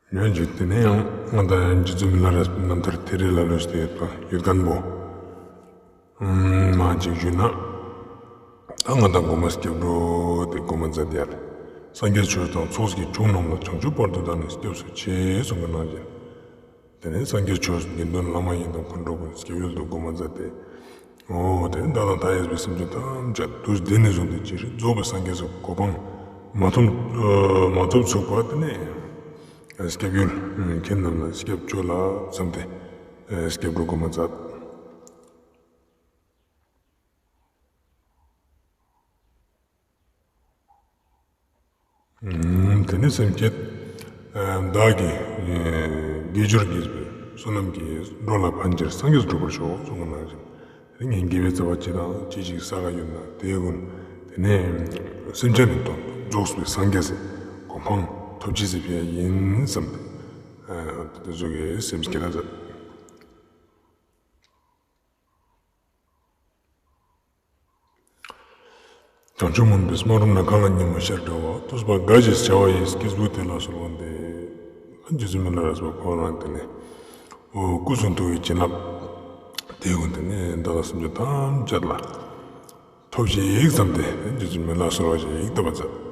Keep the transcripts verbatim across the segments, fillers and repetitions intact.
ཡང་ཅིག་དེ་ནས་ཡང་ང་དང་རྗེ་བཙུན་མི་ལ་རས་པའི་རྣམ་ཐར་ཐེར་རེ་ལ་ལོས་ཏེ་ཡོད་པ་ཡོད་མཁན་པོ། ཨུམ་མ་ཅིག་ཞུས་ན། ད་ང་དང་གོ་མ་སྐྱབས་འགྲོ་དེ་གོ་མ་མཛད་དེ་ཡར། སངས་རྒྱས་ཆོས་དང་ཚོགས་ཀྱི་མཆོག་རྣམས་ལ། བྱང་ཆུབ་བར་དུ་བདག་ནི་སྐྱབས་སུ་མཆི་གསུངས་པ་ནང་བཞིན། དེ་ནས་སངས་རྒྱས་ཆོས་དགེ་འདུན་བླ་མ་ཡིན་དང་མཁའ་འགྲོ་ཀུན་སྐྱབས་ཡུལ་དུ་གོ་མ་མཛད་དེ། འོ་དེ་ནས་བདག་དང་མཐའ་ཡས་པའི་སེམས་ཅན་ཐམས་ཅད་དུས་འདི་ནས་བཟུང་སྟེ་ཇི་སྲིད་རྫོགས་པའི་སངས་རྒྱས་སུ་གོ་འཕང་མ་ཐོབ་མ་ཐོབ་ཚུགས་པ་དེ་ནས་སྐྱབས་ཡུལ་མཁན་རྣམས་ལ་སྐྱབས་བཅོལ་ལ་བསམ་སྟེ་སྐྱབས་འགྲོ་གོ་མ་མཛད། དེ་ནས་སེམས་བསྐྱེད། བདག་གིས་དགེ་སྦྱོར་བགྱིས་པའི་བསོད་ནམས་ཀྱིས། འགྲོ་ལ་ཕན་ཕྱིར་སངས་རྒྱས་འགྲུབ་པར་ཤོག་གསུངས་པ་ནང་བཞིན། དེ་ནས་དགེ་བའི་རྩ་བ་ཅི་དང་ཅི་ཞིག་བསགས་ཡོད་ན་དེ་ཀུན་དེ་ནས་སེམས་ཅན་ནི་དོན་དུ་རྫོགས་པའི་སངས་རྒྱས་སི་གོ་འཕང་ཐོབ་ཅེས་སི་ཕིའ་ཡིན་བསམ་སྟེ་དེ་ཟུག་གི་སེམས་བསྐྱེད་ལ་མཛད། བྱང་ཆུབ་སྨོན་པའི་སྨོན་ལམ་ནི། གང་ལ་ཉིན་མོ་ཤར་འདྲ་བ། ཐོས་པ་དགའ་ཞིང་བྱ་བ་ཡི། སྐྱེས་བུ་དེ་ལ་གསོལ་བ་འདེབས། རྗེ་བཙུན་མི་ལ་རས་པ་ཁོ་རང་དེ་ནས་འོ་སྐུ་གསུང་ཐུགས་ཀྱི་བྱིན་རླབས་དེ་ཀུན་དེ་ནས་བདག་སེམས་ཅན་ཐམས་ཅད་ལ་ཐོབ་ཅིག་བསམ་སྟེ་རྗེ་བཙུན་མི་ལ་གསོལ་བ་ཞིག་བཏབ་པ་མཛད།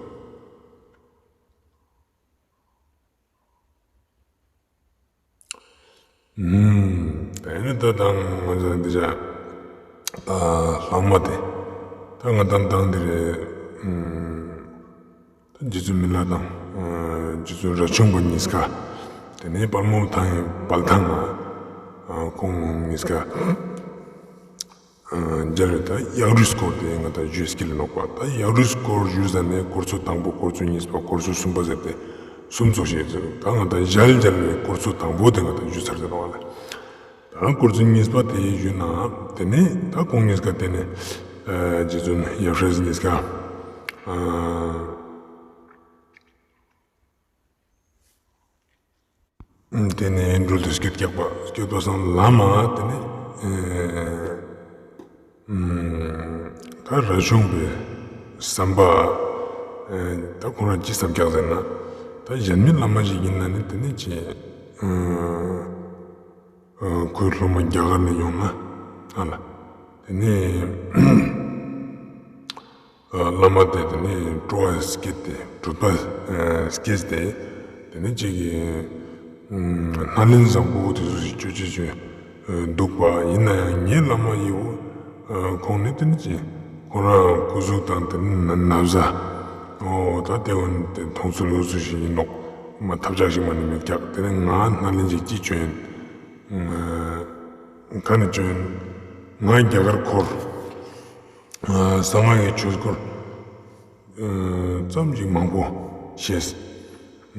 ཨུམ། དེ་ནས་ད་དང་ང་ཚོ་འདི་ཅག་ད་ལྷག་མ་དེ་ད་ང་དང་དང་འདི་རེད། ཨུམ། ད་རྗེ་བཙུན་མི་ལ་དང་རྗེ་བཙུན་རས་ཆུང་པ་གཉིས་ཀ་དེ་ནས་དཔལ་མོ་ཐང་དཔལ་ཐང་ང་ཁོང་གཉིས་ཀ་མཇལ་བའི་ད་གཡག་རུས་སྐོར་དེ་ང་དང་ཞུས་སྐྱིལ་ནོག་པ། ད་གཡག་རུས་སྐོར་ཞུས་ཟ་ནས་སྐོར་ཚོ་དང་པོ་སྐོར་ཚོ་གཉིས་པ་སྐོར་ཚོ་གསུམ་པ་ཟེར་ཏེ་གསུམ་ཚོགས་ཤིག་ཡོད་ཟེར། ད་ང་དང་ཞལ་མཇལ་བའི་སྐོར་ཚོ་དང་པོ་དེ་ང་དང་ཞུས་ཚར་ཟེར་ནོག་ལེ། ད་སྐོར་ཚོ་གཉིས་པ་དེ་ཞུས་ན་དེ་ནས་ད་ཁོང་གཉིས་ཀ་དེ་ནས་རྗེ་བཙུན་ཡབ་སྲས་གཉིས་ཀ་དེ་ནས་འགྲུལ་དུ་སྐྱོད་རྒྱག་པ་སྐྱོད་པ་སང་ལམ་མ་དེ་ནས་ཨེ་ཨུམ་ད་རས་ཆུང་པའི་བསམ་པ་ཨེ་ད་ཁོ་རང་ཅི་བསམ་རྒྱག་ཟེར་ན། ད་གཞན་མི་བླ་མ་ཞིག་ཡིན་ན་ནི་དེ་ནས་ཅི་ཨེ་ཁོའི་སློབ་མ་རྒྱ་གར་ནས་ཡོང་ན་ཨ་ལ་དེ་ནས་བླ་མ་དེ་དེ་ནས་སྤྲོ་བ་སྐྱེས་ཏེ་གྲུབ་པ་སྐྱེས་ཏེ་དེ་ནས་ཅིག་གི་སྣ་ལེན་བཟང་པོ་དེ་ཚོ་ཞིག་ཅོ་ཅེས་ཅོ་འདུག་པ། ཡིན་ན་ཡང་ངའི་བླ་མ་ཡིའོ་ཁོང་ནི་དེ་ནས་ཅིག་ཁོང་རང་སྐུ་གཟུགས་དང་དེ་ནས་ན་བཟའ་འོ་ད་དེ་འོན་ཏེ་མཐོང་ཚུལ་འོ་ཚུལ་ཞིག་ཡིན་ནོག་མ་ཐབས་ཆག་ཞིག་མ་ནི་མི་རྒྱག་དེ་ནས་ང་སྣ་ལེན་ཅིག་ཅི་ཅོ་ཡིན། ཁ་ནས་ཅོ་ཡིན། ང་རྒྱ་གར་འཁོར། གསང་སྔགས་ཀྱི་ཆོས་སྐོར་ཙམ་ཞིག་མང་པོ་ཤེས། ད་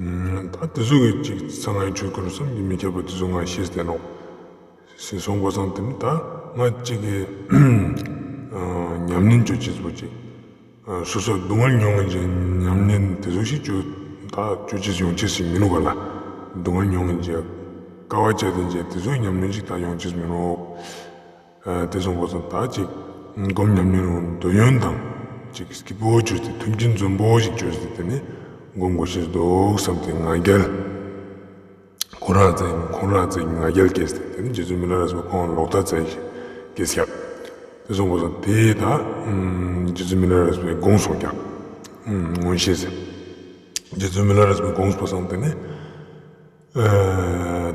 དེ་ཚོ་གི་ཅིག་གསང་སྔགས་ཀྱི་ཆོས་སྐོར་བསམ་གྱིས་མི་ཁྱབ་པ་དེ་ཚོ་ང་ཤེས་ཏེ་ནོག་ཟེར་སོང་པ་སང་དེ་ནི་ད་ང་ཅིག་གི་ཉམས་ལེན་ཅོ་ཅེས་པོ་ཅིག་སོ་སོ་སྡུག་བསྔལ་མྱོང་ངིན་ཅིག་ཉམས་ལེན་དེ་ཚོ་ཞིག་ཅོ་ད་ཅོ་ཅེས་ཡོང་ཅེས་ཞིག་མི་ནུག་ག་ལ། སྡུག་བསྔལ་མྱོང་ངིན་ཅིག་དཀའ་བ་སྤྱད་དེ་ཅིག་དེ་ཚོའི་ཉམས་ལེན་ཞིག་ད་ཡོང་ཅེས་མི་ནུག་དེ་སོང་པ་སང་ད་ཅིག་སྒོམ་ཉམས་ལེན་འདོད་ཡོན་དང་ཅིག་སྐྱིད་པོ་ཅོས་ཏེ་མཐུན་རྐྱེན་འཛོམས་པོ་ཞིག་ཅོས་ཏེ་དེ་ནས་སྒོམ་དགོས་ཤེས་འདུག་བསམ་སྟེ་ང་རྒྱལ་ཁོ་རང་ཙེ་ཁོ་རང་ཙེ་ང་རྒྱལ་སྐྱེས་ཏེ་དེ་ནས་རྗེ་བཙུན་མི་ལ་རས་པ་ཁོང་ལོག་ལྟ་ཙེ་ཞིག་སྐྱེས་ཀྱག་དེ་སོང་པ་སང་དེ་ད་རྗེ་བཙུན་མི་ལ་རས་པའི་དགོངས་སོང་ཀྱག་མངོན་ཤེས་ཟེར། རྗེ་བཙུན་མི་ལ་རས་པའི་དགོངས་པ་སང་དེ་ནས།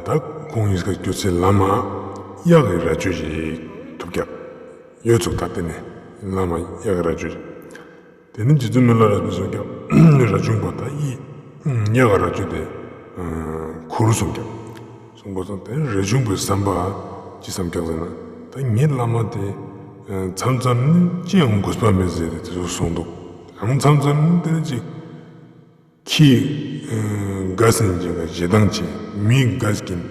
ད་ཁོང་གཉིས་ཀ་སྐྱོད་ཚེ་ལམ་མ་གཡག་གི་རྭ་ཅོ་ཞིག་ཐུག་ཀྱག་ཡོད་ཚུག་ད་དེ་ནས་ལམ་མ་གཡག་གི་རྭ་ཅོ་ཞིག་དེ་ནས་རྗེ་བཙུན་མི་ལ་རས་པས་གསུངས་ཀྱག་རས་ཆུང་པ་ད་ཡི་གཡག་གི་རྭ་ཅོ་དེ་ཁུར་གསུངས་ཀྱག་གསུངས་པ་སང་དེ་རས་ཆུང་པའི་བསམ་པ་ཅི་བསམ་ཀྱག་ཟེར་ན། ད་ངའི་བླ་མ་དེ་མཚམས་མཚམས་ནི་ཅི་ཡང་དགོས་པ་མེད་ཟེར་ཏེ་དེ་ཚོ་གསུངས་འདུག་ཡང་མཚམས་མཚམས་ནི་དེ་ནས་ཅིག་ཁྱི་དགའ་ཟིན་ཅིག་ག་ཞེ་སྡང་ཆེ། མི་དགའ་ཟིན་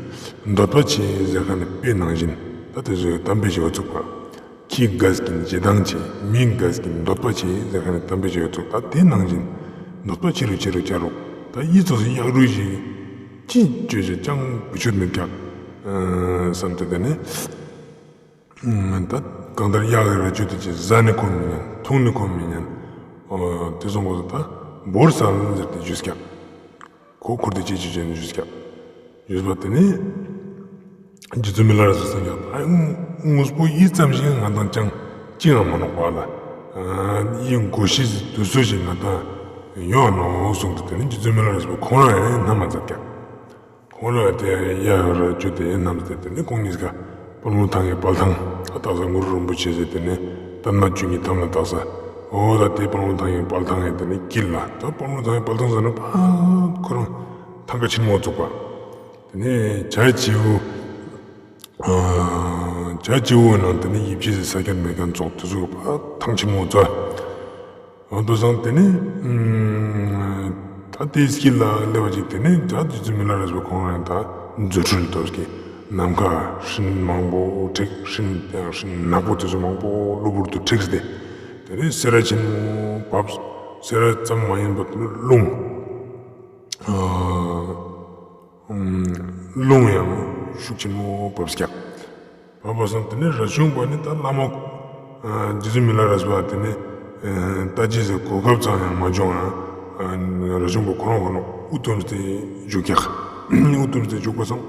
འདོད་པ་ཆེ་ཟེར་ཁན་ནི་དཔེ་ནང་བཞིན་ད་དེ་ཚོའི་གཏམ་དཔེ་ཞིག་ཡོད་ཚུག་པ། ཁྱི་དགའ་ཟིན་ཞེ་སྡང་ཆེ། མི་དགའ་ཟིན་འདོད་པ་ཆེ་ཟེར་ཁན་ནི་གཏམ་དཔེ་ཞིག་ཡོད་ཚུག་ད་དེ་ནང་བཞིན་འདོད་པ་ཆེ་རུ་ཆེ་རུ་ཆ་རུག་ད་ཡི་ཚོགས་སུ་གཡག་རུས་ཤིག་ཅི་བཅོས་ཅི་ཅང་བུ་ཆུད་མི་རྒྱག་བསམ་སྟེ་དེ་ནས། ད་གང་ལྟར་གཡག་གི་རྭ་ཅོ་དེ་ཅི་ཟ་ནི་ཁོ་མི་ཉན། འཐུང་ནི་ཁོ་མི་ཉན། དེ་སོང་པ་སང་ད་བོར་སལ་ཟེར་ཏེ་ཞུས་ཀྱག་ཁོ་ཁུར་ཏེ་ཅི་ཅི་ཅན་ཞུས་ཀྱག། ཞུས་པ་དེ་ནས་རྗེ་བཙུན་མི་ལ་རས་པས་གསུངས་ཀྱག། ཨ་དངོས་པོ་ཡིད་ཙམ་ཞིག་ང་དང་ཅང་ཅི་ཡང་མ་ནོག་པ་ལ། ཨ་ཡིད་དགོས་ཤེས་དུས་ཚོད་ཞིག་ང་དང་ཡོང་ནོག་གསུངས་ཏེ་དེ་ནས་རྗེ་བཙུན་མི་ལ་རས་པ་ཁོང་རང་ཡང་སྣང་མ་མཛད་ཀྱག། ཁོང་རང་དེ་ཡ་ར་ཅོ་དེ་ཡང་སྣང་མཛད་དེ་ནས་ཁོང་གཉིས་ཀ་དཔལ་མོ་ཐང་གི་དཔལ་ཐང་ཨ་བཏགས་ས། གུ་རུ་རིན་པོ་ཆེ་ཟེར་དེ་ནས་པདྨ་འབྱུང་གནས་ཐང་ལ་བཏགས་ས། འོ་ད་དེ་དཔལ་མོ་ཐང་གི་དཔལ་ཐང་ཡིན་དེ་ནས་དཀྱིལ་ལ་ད་དཔལ་མོ་ཐང་གི་དཔལ་ཐང་ཟེར་ན་ཕ་ཁོ་རང་ཐང་ཀ་ཆེན་མོ་བཙུགས་པ། དེ་ནས་བྱ་བྱིའུ་ཨ་བྱ་བྱིའུ་ནང་དེ་ནས་ཡིབ་ཆེས་ཟེར་ས་སྐྱོན་མེད་མཁན་ཙོགས་དེ་ཚོ་ཕ་ཐང་ཆེན་མོ་བཙུགས། འོ་དོ་སང་དེ་ནས་ཨ་ད་དེའི་དཀྱིལ་ལ་སླེབས་པ་ཅིག་དེ་ནས་ད་རྗེ་བཙུན་མི་ལ་རས་པ་ཁོང་རང་ད་རྫུ་འཕྲུལ་སྟོབས་ཀྱིས་ནམ་མཁའ་སྤྲིན་མང་པོ་འཁྲིགས། སྤྲིན་སྤྲིན་ནག་པོ་དེ་ཚོ་མང་པོ་གློ་བུར་དུ་འཁྲིགས་ཏེ་དེ་ནས་སེར་བ་ཆེན་མོ་བབས། སེར་བ་ཙམ་མ་ཡིན་པར་རླུང་ཨ་རླུང་ཡང་ཤུགས་ཆེན་མོ་བབས་ཀྱག། བབས་པ་སང་དེ་ནས་རས་ཆུང་པ་ནི་ད་ལྷ་མོ་ཨ་རྗེ་བཙུན་མི་ལ་རས་པ་དེ་ནས་ཨ་ལྟ་ཅེས་སི་གོ་སྐབས་ཙམ་ཡང་མ་བྱུང་ང་། ཨ་རས་ཆུང་པ་ཁོ་རང་ཁོ་རང་དབུ་བཏུམས་ཏེ་བཞུགས་ཀྱག། དབུ་བཏུམས་ཏེ་བཞུགས་པ་སང་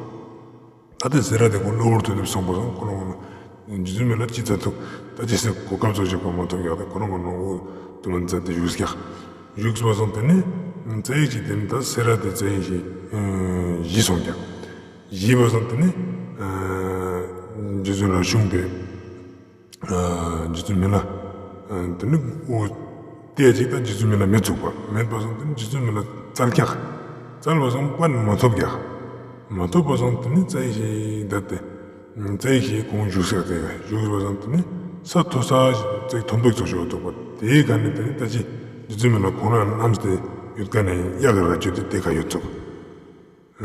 ད་དེ་སེར་བ་དེ་ཁོ་གློ་བུར་དུ་སླེབས་སོང་པ་སང་ཁོ་རང་ཁོ་རང་རྗེ་བཙུན་མི་ལ་ཅི་ཙམ་ཐུག་ལྟ་ཅེས་སི་གོ་སྐབས་ཙམ་ཞིག་ཁོ་མ་ཐོབ་ཀྱག། ད་ཁོ་རང་ཁོ་རང་དབུ་བཏུམས་མཛད་དེ་བཞུགས་ཀྱག། བཞུགས་པ་སང་དེ་ནས་རྩ་ཡིག་ཅིག་དེ་ནས་ད་སེར་བ་དེ་རྩ་ཡིག་ཅིག་ཨ་ཞི་སོང་ཀྱག། ཞི་བ་སང་དེ་ནས་ཨ་རྗེ་བཙུན་རས་ཆུང་པས་ཨ་རྗེ་བཙུན་མི་ལ་ཨ་དེ་ནས་དབུ་ཏེ་ཅིག་ད་རྗེ་བཙུན་མི་ལ་མི་ཚུགས་པ། མེད་པ་སང་དེ་ནས་རྗེ་བཙུན་མི་ལ་བཙལ་ཀྱག། བཙལ་བ་སང་དཔའ་མ་ཐོབ་ཀྱག། མ་ཐོབ་པ་སང་དེ་ནས་རྩ་ཡིག་ཅིག་ད་དེ་རྩ་ཡིག་ཅིག་ཁོང་བཞུགས་ས་དེ་ག་བཞུགས་པ་སང་དེ་ནས་ས་མཐོ་ས་ཅིག་མཐོན་པོ་ཙོགས་ཤིག་འདུག་པ། དེའི་སྒང་ནས་དེ་ནས་ད་ཅི་རྗེ་བཙུན་མི་ལ་ཁོང་རང་བསྣམས་ཏེ་ཡོད་མཁན་ནི་གཡག་གི་རྭ་ཅོ་དེ་དེ་ག་ཡོད་ཚུགས། ཨ་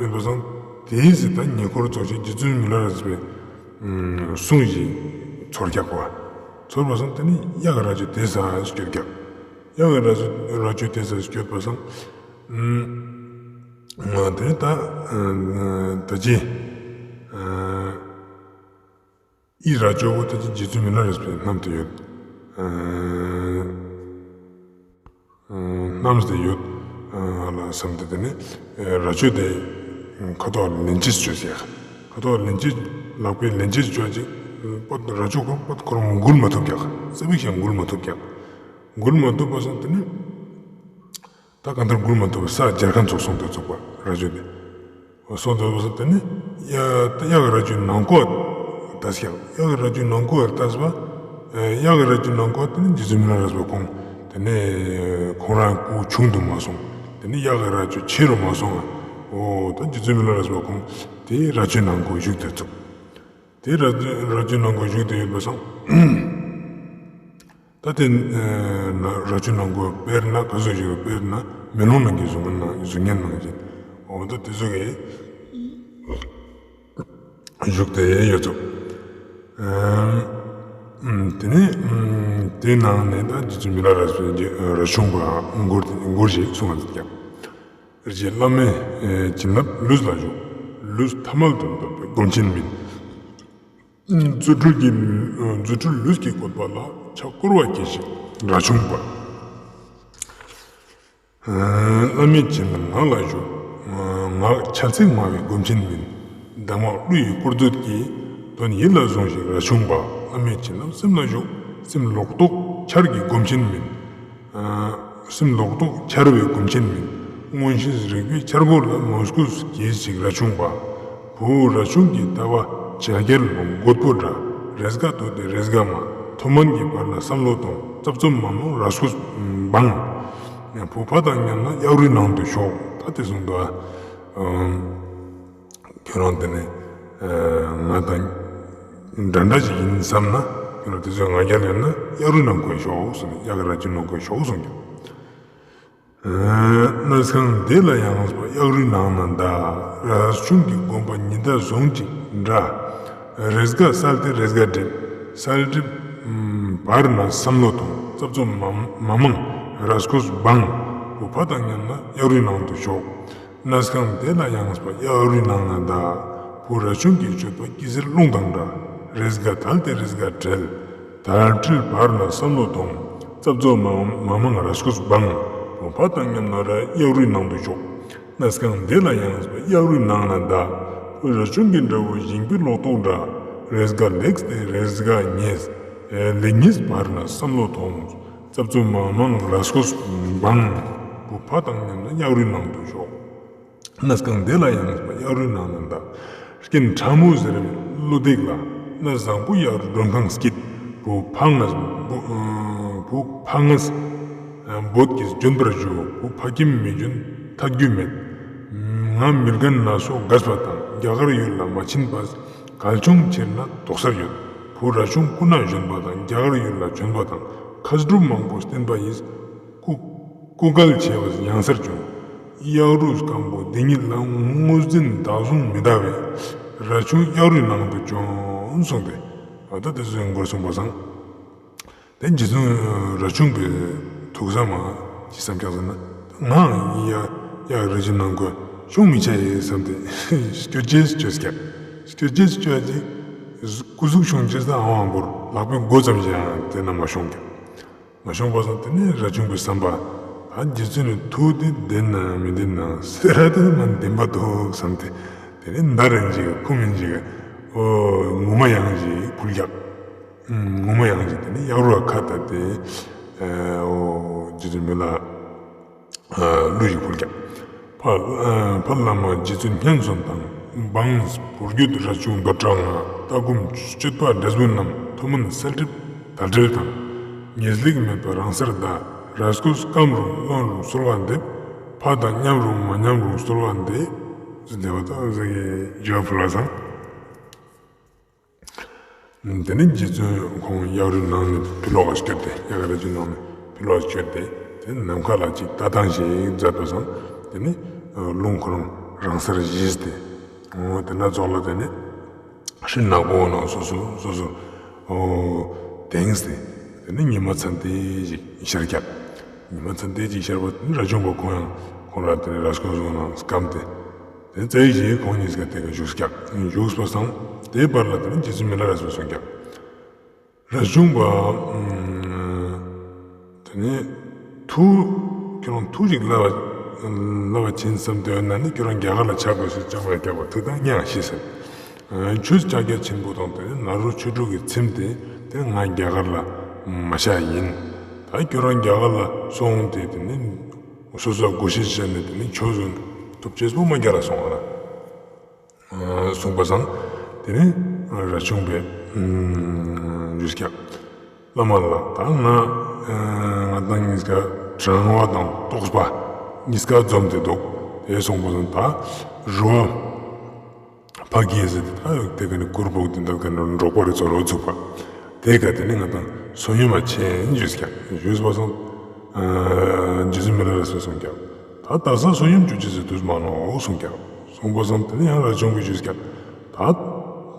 ཡོད་པ་སང་དེའི་ཟེར་ད་ཉེ་འཁོར་ཙོགས་ཤིག་རྗེ་བཙུན་མི་ལ་རས་པའི་ཨ་གསུང་ཞིག་ཚོར་ཀྱག་པ། ཚོར་བ་སང་དེ་ནས་གཡག་གི་རྭ་ཅོ་དེ་ས་སྐྱོད་ཀྱག། གཡག་གི་རྭ་ཅོ་རྭ་ཅོ་དེ་ས་སྐྱོད་པ་སང་ཨ་དེ་ནས་ད་ཨ་ད་ཅི་ཨ་འི་རྭ་ཅོ་བོ་ད་ཅི་རྗེ་བཙུན་མི་ལ་རས་པས་བསྣམས་ཏེ་ཡོད། ཨ་བསྣམས་ཏེ་ཡོད་ཨ་ལ་བསམས་ཏེ་དེ་ནས་ཨ་རྭ་ཅོ་དེ་ཁ་ཐོག་ལན་གཅིག་བཅོས་ཟེར། ཁ་ཐོག་ལན་གཅིག་ལག་པའི་ལན་གཅིག་བཅོས་ཅིག་པ། རྭ་ཅོ་ཁོ་པ་ཁོ་རང་འགུལ་མ་ཐུབ་ཀྱག། ཙ་པིག་ཞིག་འགུལ་མ་ཐུབ་ཀྱག། འགུལ་མ་ཐུབ་པ་སང་དེ་ནས་ད་གང་ལྟར་འགུལ་མ་ཐུབ་པ་ས་རྒྱལ་ཁ་ཙོགས་སོང་སྟེ་ཚུགས་པ་རྭ་ཅོ་དེ། སོང་སྟེ་བ་སང་དེ་ནས་གཡག་གི་རྭ་ཅོའི་ནང་ཁོག་ལྟས་ཀྱག། གཡག་གི་རྭ་ཅོའི་ནང་ཁོག་ལྟས་པ། གཡག་གི་རྭ་ཅོའི་ནང་ཁོག་དེ་ནས་རྗེ་བཙུན་མི་ལ་རས་པ་ཁོང་དེ་ནས་ཁོང་རང་སྐུ་ཆུང་དུ་མ་སོང་། དེ་ནས་གཡག་གི་རྭ་ཅོ་ཆེ་རུ་མ་སོང་ང་། འོ་ད་རྗེ་བཙུན་མི་ལ་རས་པ་ཁོང་དེ་རྭ་ཅོའི་ནང་ཁོག་བཞུགས་ཏེ་ཚུགས། དེ་རྭ་རྭ་ཅོའི་ནང་ཁོག་བཞུགས་ཏེ་ཡོད་པ་སང་ད་དེ་ཨ་ན་རྭ་ཅོའི་ནང་ཁོག་དཔེར་ན་ག་ཟུག་ཞིག་དཔེར་ན་མེ་ལོང་ནང་གི་གཟུགས་བརྙན་ནང་གཟུགས་བརྙན་ནང་བཞིན་འོ་ད་དེ་ཟུག་གི་བཞུགས་ཏེ་ཡོད་ཚུགས། ཨ་དེ་ནས་ཨ་དེའི་ནང་ནས་ད་རྗེ་བཙུན་མི་ལ་རས་པས་རྭ་ཆུང་པ་མགུར་མགུར་ཞིག་གསུངས་པ་ཡོད་ཀྱག། རྗེ་བླ་མའི་བྱིན་རླབས་ལུས་ལ་ཞུགས། ལུས་ཐ་མལ་དུ་འདོད་པའི་སྒོམ་ཆེན་མིན། རྫུ་འཕྲུལ་གྱི་རྫུ་འཕྲུལ་ལུས་ཀྱི་བཀོད་པ་ལ། ཕྱག་བསྐོར་བ་གྱིས་ཤིག་རྭ་ཆུང་པ། བླ་མའི་བྱིན་རླབས་ངག་ལ་ཞུགས། ངག་བྱ་ཚིག་སྨྲ་བའི་སྒོམ་ཆེན་མིན། གདམས་ངག་གླུ་ཡི་བསྐོར་མཛོད་ཀྱིས། དོན་ཡིད་ལ་ཟུངས་ཤིག་རྭ་ཆུང་པ། བླ་མའི་བྱིན་རླབས་སེམས་ལ་ཞུགས། སེམས་ལོག་རྟོག་འཆར་གྱི་སྒོམ་ཆེན་མིན། སེམས་ལོག་རྟོག་འཆར་བའི་སྒོམ་ཆེན་མིན། མངོན་ཤེས་རིག་པའི་འཆར་སྒོ་ལ། མོས་གུས་གྱིས་ཤིག་རྭ་ཆུང་པ། བུ་རྭ་ཆུང་གི་ལྟ་བ་བྱ་རྒྱལ་མགོན་པོ་འདྲ། རེས་འགའ་དོ་སྟེ་རེས་འགའ་མ། མཐོ་དམན་གྱི་བར་ན་བསམ་བློ་ཐོངས། རྩབ་རྩུབ་མ་མང་རས་གོས་སྦང་། བུ་ཕ་དང་མཉམ་ན་གཡག་རུའི་ནང་དུ་ཞོག། ད་དེ་གསུངས་འདུག་ཨ། ཁྱོད་རང་དེ་ནི་ང་དང་འདྲ་འདྲ་ཞིག་ཡིན་བསམ་ན། ཁྱོད་རང་དེ་ཚོའི་ང་རྒྱལ་ཡོད་ན་གཡག་རུའི་ནང་འཁོད་ཞོག་གསུངས་ནས། གཡག་གི་རྭ་ཅོའི་ནང་འཁོད་ཞོག་གསུངས་ཀྱང་། གནས་ཁང་དེ་ལ་ཡང་གཡག་རུའི་ནང་ན་གདའ། རྭ་ཆུང་གི་དགོན་པ་ཉི་ཟླ་ཟུང་ཅིག་འདྲ། རེས་འགའ་གསལ་ཏེ་རེས་འགའ་འགྲིབ། གསལ་འགྲིབ་བར་ན་བསམ་བློ་ཐོངས། རྩབ་རྩུབ་མ་མ་མང་རས་གོས་སྦང་། བུ་ཕ་དང་མཉམ་ན་གཡག་རུའི་ནང་དུ་ཞོག། གནས་ཁང་དེ་ལ་ཡང་གཡག་རུའི་ནང་ན་གདའ། བུ་རྭ་ཆུང་གི་སྤྱོད་པ་སྐྱི་བསེར་རླུང་དང་འདྲ། རེས་འགའ་དལ་ཏེ་རེས་འགའ་བྲེལ། དལ་བྲེལ་བར་ན་བསམ་བློ་ཐོངས། རྩབ་རྩུབ་མ་མ་མང་རས་གོས་སྦང་། བུ་ཕ་དང་མཉམ་ན་ར་གཡག་རུའི་ནང་དུ་ཞོག། གནས་ཁང་དེ་ལ་ཡངས་པ་གཡག་རུའི་ནང་ན་གདའ། ར་ཆུང་གི་འདྲ་བོ་ཞིང་པའི་ལོ་ཏོག་འདྲ། རེས་འགའ་ལེགས་ཏེ་རེས་འགའ་ཉེས། ལེགས་ཉེས་བར་ན་བསམ་བློ་ཐོངས། རྩབ་རྩུབ་མང་མང་ར་སྐོས་འབངས། བུ་ཕ་དང་མཉམ་ན་གཡག་རུའི་ནང་དུ་ཞོག། གནས་ཁང་དེ་ལ་ཡངས་པ་གཡག་རུའི་ནང་ན་གདའ། རྐྱེན་ཕྲ་མོ་ཟེར་བའི་བློ་འདེགས་ལ། གནས་བཟང་པོ་གཡག་རུ་མགྲོན་ཁང་སྐྱིད། བུ་ཕ་ངས་བུ་ཨ་བུ་ཕ་ངས་ཨ་བོད་ཀྱི་ལྗོན་པར་བཞུགས། བུ་ཕ་ཁྱིམ་མི་ལྗོན་ཐག་རྒྱུ་མེད། ང་མི་རྒན་ན་སོ་རྒས་པ་དང་རྒྱ་གར་ཡུལ་ལ་མ་ཕྱིན་པས་གལ་བྱུང་ཕྱིར་ན་དོགས་སེལ་ཡོད། བུ་ར་ཆུང་སྐུ་ན་གཞོན་པ་དང་རྒྱ་གར་ཡུལ་ལ་བྱོན་པ་དང་ཁ་སྒྲུབ་མང་པོ་བསྟེན་པ་ཡིས། སྐུ་སྐུ་འགལ་ཆེ་བས་ཡང་སར་བྱོན། གཡག་རུ་སྐམ་པོ་འདི་ཉིད་ལ་ངོས་འཛིན་བདག་བཟུང་མི་གདའ་བས། ར་ཆུང་གཡག་རུའི་ནང་དུ་བྱོན་གསུངས་ཏེ། ཨ་ད་དེ་ཚོའི་མགོར་གསུངས་པ་སང་། དེ་རྗེ་བཙུན་ར་ཆུང་པའི་ཐུགས་བསམ་མ་ཅི་བསམ་ཀྱག་ཟེར་ན། ང་ཡ་ཡ་རི་ཇི་ནང་གོ་ཤོང་མི་ཆ་ཡེ་བསམ་སྟེ་སྐྱོད་ཅེས་སྐྱོད་ཀྱག། སྐྱོད་ཅེས་སྐྱོད་ཅེས་སྐུ་གཟུགས་ཤོང་ཅེས་ད་ཨ་བང་བོར་ལག་པའི་མགོ་ཙམ་ཞིག་ཡང་དེ་ན་མ་ཤོང་ཀྱག། མ་ཤོང་པ་སང་དེ་ནས་ར་ཆུང་པའི་བསམ་པ། ད་རྗེ་བཙུན་ནི་ཐུགས་དེ་བདེན་ན་མི་བདེན་ན་སེ་ར་དེ་མ་བདེན་པ་འདུག་བསམ་སྟེ། དེ་ནས་མདའ་རེ་ཅིག་ཁུ་མིན་ཅིག་ཨོ་ངུ་མ་ཡང་ཅིག་ཕུལ་ཀྱག། ངུ་མ་ཡང་ཅིག་དེ་ནས་གཡག་རུ་ཁ་བཏད་དེ་ཨོ་རྗེ་བཙུན་མི་ལ་གླུ་ཞིག་ཕུལ་ཀྱག། ཕ་ཕ་བླ་མ་རྗེ་བཙུན་སྙན་སོན་དང་། འབངས་བུ་རྒྱུད་ར་ཆུང་འདོད་གྲགས་ང་། ལྟ་སྒོམ་སྤྱོད་པ་འབྲས་བུ་རྣམས། མཐུ་དམན་གསལ་འགྲིབ་དལ་བྲལ་དང་། ཉེས་ལེགས་མེད་པར་རང་སར་གདའ། ར་སྐོས་སྐམ་རུང་རློན་རུང་གསོལ་བ་འདེབས། ཕ་དང་མཉམ་རུང་མ་མཉམ་རུང་གསོལ་བ་འདེབས། ཟེར་དེ་བ་ད་ཟེར་གི་ཇོ་ཕུལ་བ་སང་། དེ་ནས་རྗེ་བཙུན་ཁོང་གཡག་རུའི་ནང་ནས་ཕི་ལོག་ག་སྐྱོད་དེ་གཡག་རུའི་ནང་ནས་ཕི་ལོག་ག་སྐྱོད་དེ་དེ་ནམ་མཁའ་ལ་ཅིག་ལྟ་སྟངས་ཤིག་མཛད་པ་སང་དེ་ནས་རླུང་ཁོ་རང་རང་སར་ཞི་སྟེ་དེ་ན་ཙོགས་ལ་དེ་ནས་སྤྲིན་ནག་པོ་ནང་སོ་སོ་སོ་སོ་དེངས་ཏེ་དེ་ནས་ཉི་མ་ཚན་ཏེ་ཞིག་ཤར་ཀྱག། ཉི་མ་ཚན་ཏེ་ཞིག་ཤར་བ་དེ་ནས་ར་ཆུང་པ་ཁོང་ཡང་ཁོང་ར་དེ་ནས་ར་སྐོས་ནང་སྐམ་སྟེ། དེ་ཙེ་ཞིག་ཁོང་གཉིས་ཀ་དེ་ག་བཞུགས་ཀྱག། བཞུགས་པ་སང་དེའི་བར་ལ་དེ་ནས་རྗེ་བཙུན་མི་ལ་རས་པས་གསུངས་ཀྱག། ར་ཆུང་པ། དེ་ནས་ཐུགས་ཁྱོད་རང་ཐུགས་ཅིག་ལབ་པ་ལབ་པ་ཆེན་བསམ་དེ་ན་ནི་ཁྱོད་རང་རྒྱ་གར་ལ་ཆ་དགོས་ཟེར་ཅང་མ་རྒྱག་པ་ཐུགས་དང་ཉག་ཤི་ཟེར། ཆོས་ཕྱག་རྒྱ་ཆེན་པོ་དང་དེ་ནས་ནཱ་རོ་ཆོས་དྲུག་གི་ཚིམ་དེ་དེ་ང་རྒྱ་གར་ལ་མ་བཞག་ཡིན། ད་ཁྱོད་རང་རྒྱ་གར་ལ་སོང་སྟེ་དེ་ནས། སོ་སོ་སྒོ་ཤེས་བྱས་ནས་དེ་ནི་ཆོས་ཟུན་ཐོབ་ཅེས་པོ་མ་རྒྱ་ར་སོང་བ་ན། གསུངས་པ་སང་དེ་ནི་ར་ཆུང་པས་ཞུས་ཀྱག། བླ་མ་ལགས་ད་ང་ང་དང་གཉིས་ཀ་དྲང་བ་དང་རྟོགས་པ་གཉིས་ཀ་འཛོམས་ཏེ་འདུག། དེ་གསུངས་པ་སང་ད་རུ་བ། ཕ་གི་ཟེར་ཏེ་ད་དེ་ག་ནི་གུར་ཕུབ་དེ་འདྲ་ག་ནི་འབྲོག་པ་རེ་ཚོ་རོ་ཚུགས་པ། དེ་ག་དེ་ནི་ང་དང་བསོད་སྙོམས་མ་ཆེན་ཞུས་ཀྱག། ཞུས་པ་སང་། རྗེ་བཙུན་མི་ལ་རས་པས་གསུངས་ཀྱག། ད་དག་ས་བསོད་སྙོམས་ཅོ་ཅེས་སི་དུས་མ་ནོག་གསུངས་ཀྱག། གསུངས་པ་སང་དེ་ནི་ཡང་ར་ཆུང་པས་ཞུས་ཀྱག། ད་བསོད་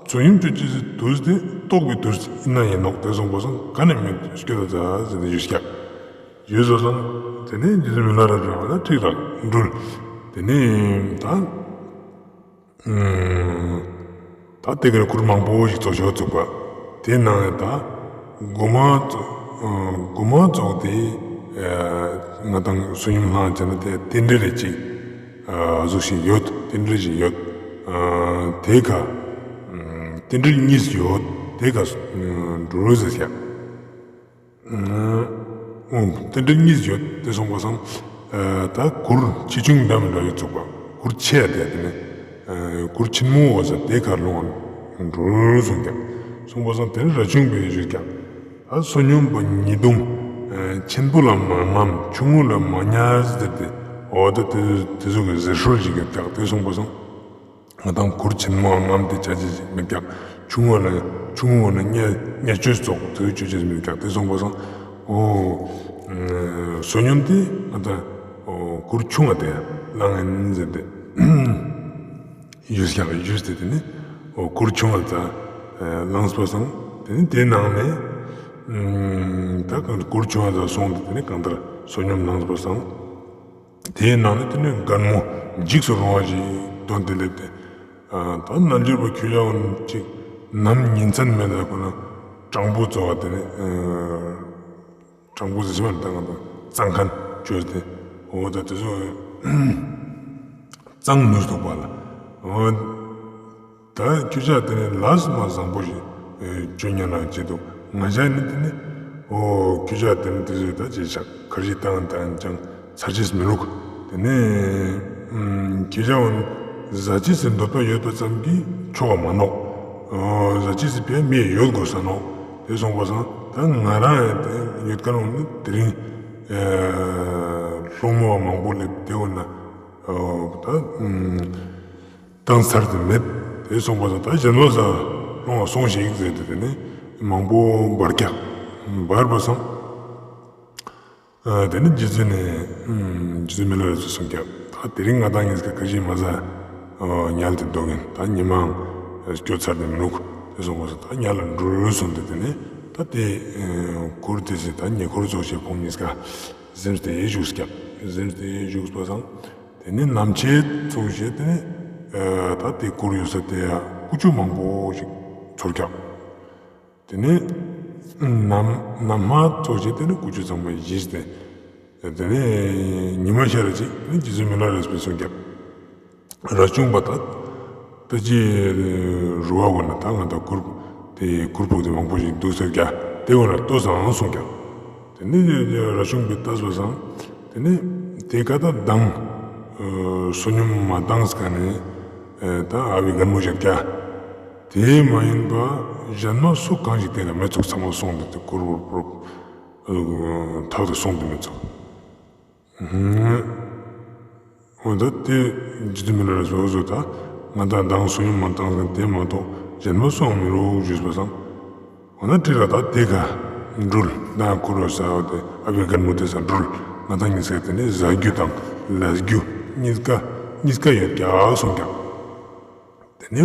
སྙོམས་ཅོ་ཅེས་སི་དུས་དེ་ལྟོགས་པའི་དུས་ཡིན་ན་ཡིན་ནོག། དེ་གསུངས་པ་སང་ག་ནི་མེད་སྐྱོད་ད་ཟེར་ཏེ་ཞུས་ཀྱག། ཞུས་པ་སང་དེ་ནི་རྗེ་བཙུན་མི་ལ་རས་པས་ད་ཁྲིག་ར་འགྲུལ། དེ་ནི་ད། ད་དེ་གར་གུར་མང་པོ་ཞིག་བཙུགས་ཞོག་བཙུགས་པ། དེ་ནང་ད་གོ་མ་གོ་མ་བཙུགས་ཏེ་ང་དང་བསོད་སྙོམས་བླངས་བྱས་ན་དེ་རྟེན་འབྲེལ་རེ་ཅིག་ཟུག་ཞིག་ཡོད། རྟེན་འབྲེལ་ཞིག་ཡོད། དེ་ཁ་རྟེན་འབྲེལ་གཉིས་ཡོད། དེ་ཁ་འགྲོ་རོགས་ཟེར་ཀྱག། རྟེན་འབྲེལ་གཉིས་ཡོད་དེ་གསུངས་པ་སང་། ད་གུར་ཆེ་ཆུང་འདྲ་མི་འདྲ་ཡོད་བཙུགས་པ། གུར་ཆེ་ཡ་དེ་དེ་ནས་གུར་ཆེན་མོ་བ་ས་དེ་ཁར་ལོང་འགྲོ་གསུངས་ཀྱག། གསུངས་པ་སང་དེ་ནས་ར་ཆུང་པས་ཞུས་ཀྱག། ད་བསོད་སྙོམས་པ་ཉིས་སྟོང་ཆེན་པོ་ལ་མ་རྔམ་ཆུང་ངུ་ལ་མ་ཉར་ཟེར་ཏེ་འོ་ད་དེ་དེ་ཟུག་གི་ཟེར་སྲོལ་ཞིག་ཡོད་ཀྱག། དེ་གསུངས་པ་སང་། ང་དང་གུར་ཆེན་མོའང་རྔམ་དེ་ཆ་ཅེས་ཞིག་མེད་ཀྱག། ཆུང་ངུ་ལ་ཆུང་ངུ་ན་བརྙས་བརྙས་བཅོས་ཙོགས་དེ་བཅོ་ཅེས་མེད་ཀྱག། དེ་གསུངས་པ་སང་འོ་བསོད་སྙོམས་དེ་ང་དང་འོ་གུར་ཆུང་ང་དེ་བླངས་ཡིན་ཟེར་ཏེ་ཞུས་ཀྱག། ཞུས་ཏེ་དེ་ནི་འོ་གུར་ཆུང་ང་ད་བླངས་པ་སང་དེ་ནི་དེ་ནང་ནས་ད་གུར་ཆུང་ང་ད་སོང་སྟེ་དེ་ནི་གང་ལྟར་བསོད་སྙོམས་བླངས་པ་སང་། དེའི་ནང་ནས་དེ་ནས་རྒན་མོ་འཇིགས་སུ་རུང་བ་ཞིག་དོན་དེ་སླེབས་ཏེ། ད་རྣལ་འབྱོར་པ་ཁྱོད་ཡང་ཅིག་ནམ་ཉིན་མཚན་མེད་ན་ཁོ་ན་སྤྲང་པོ་ཚོ་བ་དེ་ནས་སྤྲང་པོ་ཟེར་ཞིག་མ་ད་ང་དང་གཙང་ཁང་བཅོས་ཏེ་འོ་ད་དེ་ཚོ་ གཙང་ནུས་འདུག་པ་ལ། འོ། ད་ཁྱོ་ཅག་དེ་ནི་ལས་མ་བཟང་པོ་ཞིག་ཅོ་ཉན་ན་ཅི་འདུག་ང་ཅག་ནི་དེ་ནི། འོ། ཁྱོ་ཅག་དེ་ནི་དེ་ཟོས་ད་ཅི་ཆག་ཁར་ཇི་བཏང་བཏང་ཀྱང་ཚར་ཅེས་མི་རུག་དེ་ནི། ཁྱོ་ཅག་འོ་ཟ་ཅེས་སི་འདོད་པ་ཡོད་པ་ཙམ་གྱིས་ཆོག་པ་མ་ནོག་འོ། ཟ་ཅེས་སི་ཕིའ་མི་ཡོད་དགོས་ས་ནོག་དེ་སོང་པ་སང་ད་ང་རང་ཡང་དེ་ཡོད་ཁན་འོ་ནི་དེ་རིང་སློང་མོ་བ་མང་པོ་ལེབས་དེ་འོ་ན། ད་བཏང་ཚར་དེ་མེད། དེ་སོང་པ་སང་ད་གཞན་པ་ཟ་སློང་བ་སོང་ཞིག་ཟེར་ཏེ་དེ་ནི་མང་པོ་འབར་ཀྱག་འབར་པ་སང་། དེ་ནི་རྗེ་བཙུན་ནི། རྗེ་བཙུན་མི་ལ་རས་པས་གསུངས་ཀྱག་ད་དེ་རིང་ང་དང་ཉིས་ཀ་ཁར་ཇི་མ་ཟ་ཉལ་ཏེ་འདུག་ཨིན། ད་ཉི་མའང་སྐྱོ་ཚར་དེ་མི་རུག་དེ་སོང་པ་སང་ད་ཉལ་ལ་འགྲུལ་གསུངས་ཏེ་དེ་ནི་ད་དེ་གུར་དེ་སི་ད་ཉེ་འཁོར་ཙོགས་ཤིག་ཁོང་ཉིས་ཀ་གཟིམས་ཏེ་བཞུགས་ཀྱག་གཟིམས་ཏེ་བཞུགས་པ་སང་། དེ་ནི་ནམ་ཕྱེད་ཙོགས་ཤིག་དེ་ནི་ད་དེ་གུར་ཡོད་ས་དེ་ཡ་ཀུ་ཅོ་མང་པོ་ཞིག་ཚོར་ཀྱག་དེ་ནི་ནམ་ནམ་མ་ཙོགས་ཤིག་དེ་ནི་ཀུ་ཅོ་ཚང་མ་ཞིག་སྟེ། དེ་ནི་ཉི་མ་ཤར་ཅིག་ནི་རྗེ་བཙུན་མི་ལ་རས་པས་གསུངས་ཀྱག་རས་ཆུང་པ་ད་ད་ཅི་རུ་བ་བོ་ན་ད་ང་ད་གུར་དེ་གུར་ཕུབ་དེ་མང་པོ་ཞིག་འདུག་ཟེར་ཀྱག་དེ་བོ་ན་ལྟོས་སང་གསུངས་ཀྱག་དེ་ནི་རས་ཆུང་པས་ལྟས་པ་སང་དེ་ནི་དེ་ཀ་ད་མདང་བསོད་སྙོམས་མ་བཏང་ས་ནི་ད་ཨ་བི་རྒན་མོ་ཞིག་ཀྱག་དེ་མ་ཡིན་པ་གཞན་མ་སུ་གང་ཞིག་དེ་ན་མེད་ཚུགས་ཚང་མ་སོང་སྟེ་དེ་གུར་ཕུབ་ཐག་ཏུ་སོང་སྟེ་མེད་ཚུགས་འོ་ད་དེ་རྗེ་བཙུན་མི་ལ་རས་པས་འོ་ཟོ་ད་ང་ད་མདང་བསོད་སྙོམས་མ་བཏང་ས་དེ་མ་གཏོགས་གཞན་མ་སུའང་མི་རུག་ཞུས་པ་སང་། འོ་ན་ཁྲིད་ལ་ད་དེ་ཀ་འགྲུལ་ད་གུར་ཡོད་ས་བོ་དེ་ཨ་བི་རྒན་མོ་དེ་སང་འགྲུལ་ང་ད་ཉིས་ཀ་དེ་ནི་ཟ་རྒྱུ་དང་ལས་རྒྱུ་ཉིས་ཀ་ཉིས་ཀ་ཡོད་ཀྱག་གསུངས་ཀྱག་དེ་ནི་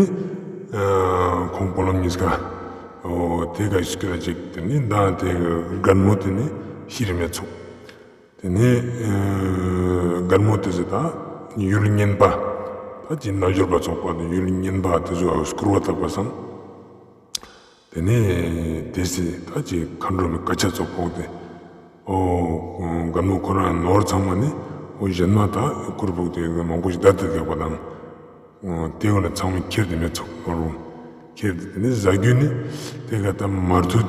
ཁོང་སྤོ་ལོ་ཉིས་ཀ་འོ་དེ་ཀ་ཞིག་ཀྱག་དེ་ནི་ད་དེ་རྒན་མོ་དེ་ནི་ཤི་རེ་མེད་ཚུགས་དེ་ནི་རྒན་མོ་དེ་ཟེར་ད་ཡུལ་གཉན་པ་ད་ཅི་རྣལ་འབྱོར་པ་ཚོགས་པ་དེ་ཡུལ་གཉན་པ་དེ་ཚོ་སྐུར་བ་བཏབ་པ་སང་། དེ་ནས་དེ་སི་ད་ཅི་མཁའ་འགྲོ་མའི་སྐུ་ཆས་ཚོགས་པོ་དེ། འོ། རྒན་མོ་ཁོ་རང་ནོར་ཚང་མ་ནི། འོ་གཞན་མ་ད་གུར་ཕུབ་དེ་མང་པོ་ཞིག་བཏབ་སྟེ་བཞག་པ་དང་། འོ་དེ་འོ་ན་ཚང་མ་ཁྱེར་ཏེ་མེད་ཚུགས་ནོར་རུང་། ཁྱེར་ཏེ་དེ་ནས་ཟ་རྒྱུ་ནི། དེ་ག་ད་མར་ཐུད་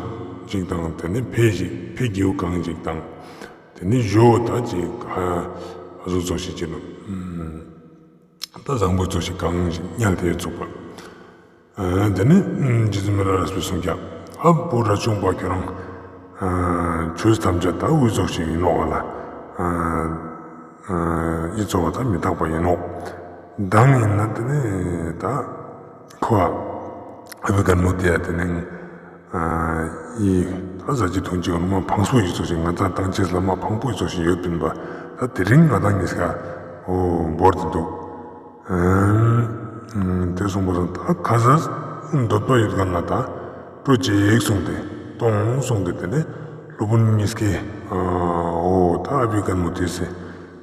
ཅིག་དང་དེ་ནས་ཕེ་ཞིག་ཕེ་རྒྱེའུ་གང་ཞིག་དང་། དེ་ནས་ཞོ་ད་ཅིག་ཨ་ཟུག་ཚོགས་ཤིག་ཅིག་ལ། ད་བཟང་པོ་ཚོགས་ཤིག་གང་ཞིག་ཉལ་ཏེ་ཚུགས་པ། དེ་ནས་རྗེ་བཙུན་མི་ལ་རས་པས་གསུངས་ཀྱག་ཨ་བོ་རས་ཆུང་པ་ཁྱོད་རང་། ཆོས་ཐམས་ཅད་ད་འུ་ཚོགས་ཤིག་ཡིན་ནོག་ལ། འི་ཚོགས་པ་ད་མི་རྟག་པ་ཡིན་ནོག་མདང་ཡིན་ན་དེ་ནས་ད་ཁོ་ཨ་བི་རྒན་མོ་དེ་ཡ་དེ་ནས་འི་ད་ཟ་རྒྱུ་འཐུང་རྒྱུ་འོ་ན་མ་ཕངས་པོ་ཞིག་ཚོགས་ཤིག་ང་ད་བཏང་ཅེས་ལ་མ་ཕངས་པོ་ཞིག་ཚོགས་ཤིག་ཡོད་པིན་པ། ད་དེ་རིང་ང་ད་ཉིས་ཀ་འོ་བོར་ཏེ་འདུག་དེ་སོང་པ་སང་ད་ཁ་ཟས་འདོད་པ་ཡོད་མཁན་ལ་ད་སྤྲོ་ཅིག་གསུངས་ཏེ་གཏོང་གསུངས་ཏེ་དེ་ནས་སློབ་དཔོན་གཉིས་ཀས་འོ་ད་ཨ་བི་རྒན་མོ་དེ་སི་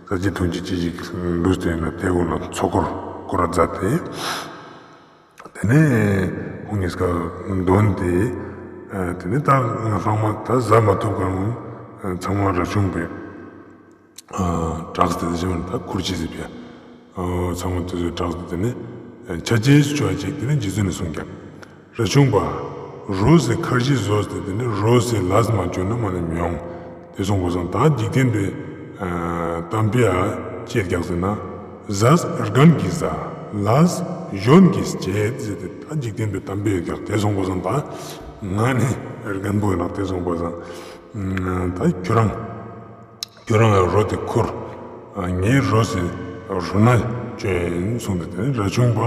ཟ་རྒྱུ་འཐུང་རྒྱུ་ཅི་ཞིག་འབུལ་ཏེ་ཡིན་ན་དེ་འོ་ན་ཚོགས་འཁོར་སྐོར་ར་མཛད་དེ། དེ་ནས་ཁོང་གཉིས་ཀ་འདོན་ཏེ། དེ་ནས་ད་ལྷག་མ་ད་ཟ་མ་ཐུབ་མཁན་ཚང་མ་རས་ཆུང་པས་གྲགས་ཏེ་དེ་བཞིན་ད་ཁུར་ཅི་ཟེར་བས། ཚང་མ་དེ་ཚོས་གྲགས་ཏེ་དེ་ནས་ཆ་ཅེས་ཅོ་ཅིག་དེ་ནས་རྗེ་བཙུན་ནས་གསུངས་ཀྱག་རས་ཆུང་པ། རོ་སི་ཁར་ཇི་བཟོས་ཏེ་དེ་ནས་རོ་སི་ལས་མ་ཅོས་ན་མ་ནི་མི་ཡོང་། དེ་སོང་པ་སང་ད་འཇིག་རྟེན་པའི་གཏམ་དཔེ་ཨ་ཅི་ཡོད་ཀྱག་ཟེར་ན། ཟས་རྒན་གྱིས་ཟ། ལས་གཞོན་གྱིས་བྱེད་ཟེར་ཏེ་ད་འཇིག་རྟེན་པའི་གཏམ་དཔེ་ཡོད་ཀྱག་དེ་སོང་པ་སང་ད་ང་ནི་རྒན་པོ་ཡིན་ནོག་དེ་སོང་པ་སང་ད་ཁྱོད་རང་ཁྱོད་རང་ལ་རོ་དེ་ཁུར། ངའི་རོ་སི་རོ་ན་ཅོ་ཡིན་གསུངས་ཏེ་དེ་ནས་རས་ཆུང་པ་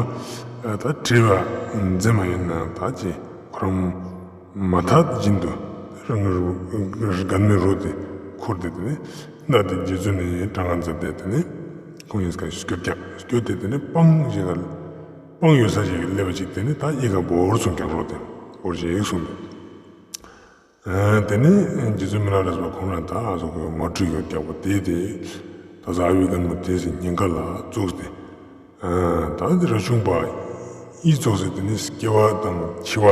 ད་དྲི་བ་མཛད་མ་ཡིན་ན་ད་ཅི་ཁོ་རང་མ་ཐད་བཞིན་དུ་རང་རྒན་མོའི་རོ་དེ་ཁུར་ཏེ་དེ་ནས་མནའ་དེ་རྗེ་བཙུན་ནས་དྲང་ང་མཛད་དེ་དེ་ནས་ཁོང་གཉིས་ཀ་སྐྱོད་ཀྱག་སྐྱོད་དེ་དེ་ནས་སྤང་ཞིག་ལ་སྤང་ཡོད་ས་ཞིག་སླེབས་པ་ཅིག་དེ་ནས་ད་ཨི་ཀ་བོར་གསུངས་ཀྱག་རོ་དེ་བོར་ཞིག་གསུངས་ཏེ། དེ་ནས་རྗེ་བཙུན་མི་ལ་རས་པ་ཁོང་རང་ད་ཨ་ཟུག་གི་མ་འཁྲུལ་ཡོད་ཀྱག་པ་དེ་དེ་ད་ཟ་ཨ་བི་རྒན་མོ་དེ་སི་སྙིང་ག་ལ་བཙུགས་ཏེ། ད་དེ་རས་ཆུང་པ་ཨི་ཙོགས་སི་དེ་ནི་སྐྱེ་བ་དང་འཆི་བ་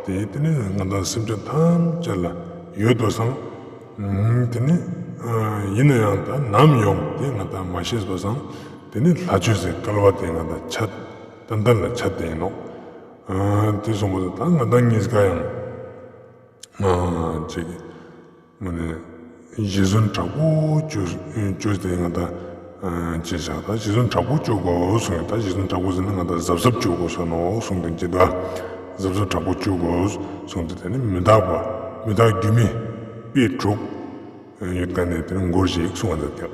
དེ་དེ་ནི་ང་དང་སེམས་ཅན་ཐམས་ཅད་ལ་ཡོད་པ་སང་། དེ་ནི་ཡིན་ན་ཡང་ད་ནམ་ཡོང་དེ་ང་དང་མ་ཤེས་པ་སང་ དེ་ནི་ལྷ་ཆོས་སི་སྐལ་བ་དེ་ང་དང་ཆད། ཏན་ཏན་ལ་ཆད་དེ་ཡིན་ནོག། ཨ་དེ་སོང་པ་ད་ང་དང་གཉིས་ཀ་ཡང་ཨ་ཅིག་མ་ནི་ཞེ་སུན་དྲག་པོ་ཅོས་ཅོས་ཏེ་ང་དང་ཨ་ཅི་བྱ་ད་ཞེ་སུན་དྲག་པོ་ཅོ་དགོས་གསུངས་ཡོད། ད་ཞེ་སུན་དྲག་པོ་ཟེར་ན་ང་དང་གཟབ་གཟབ་ཅོ་དགོས་གསུངས་ནོག་གསུངས་དོན་ཅི་ད་གཟབ་གཟབ་དྲག་པོ་ཅོ་དགོས་གསུངས་ཏེ། དེ་ནི་མི་རྟག་པ་མི་རྟག་སྒྱུ་མའི་དཔེ་དྲུག་ཡོད་ཀ་ནས་དེ་ནི་མགོ་ཞིག་གསུངས་པ་མཛད་ཀྱག།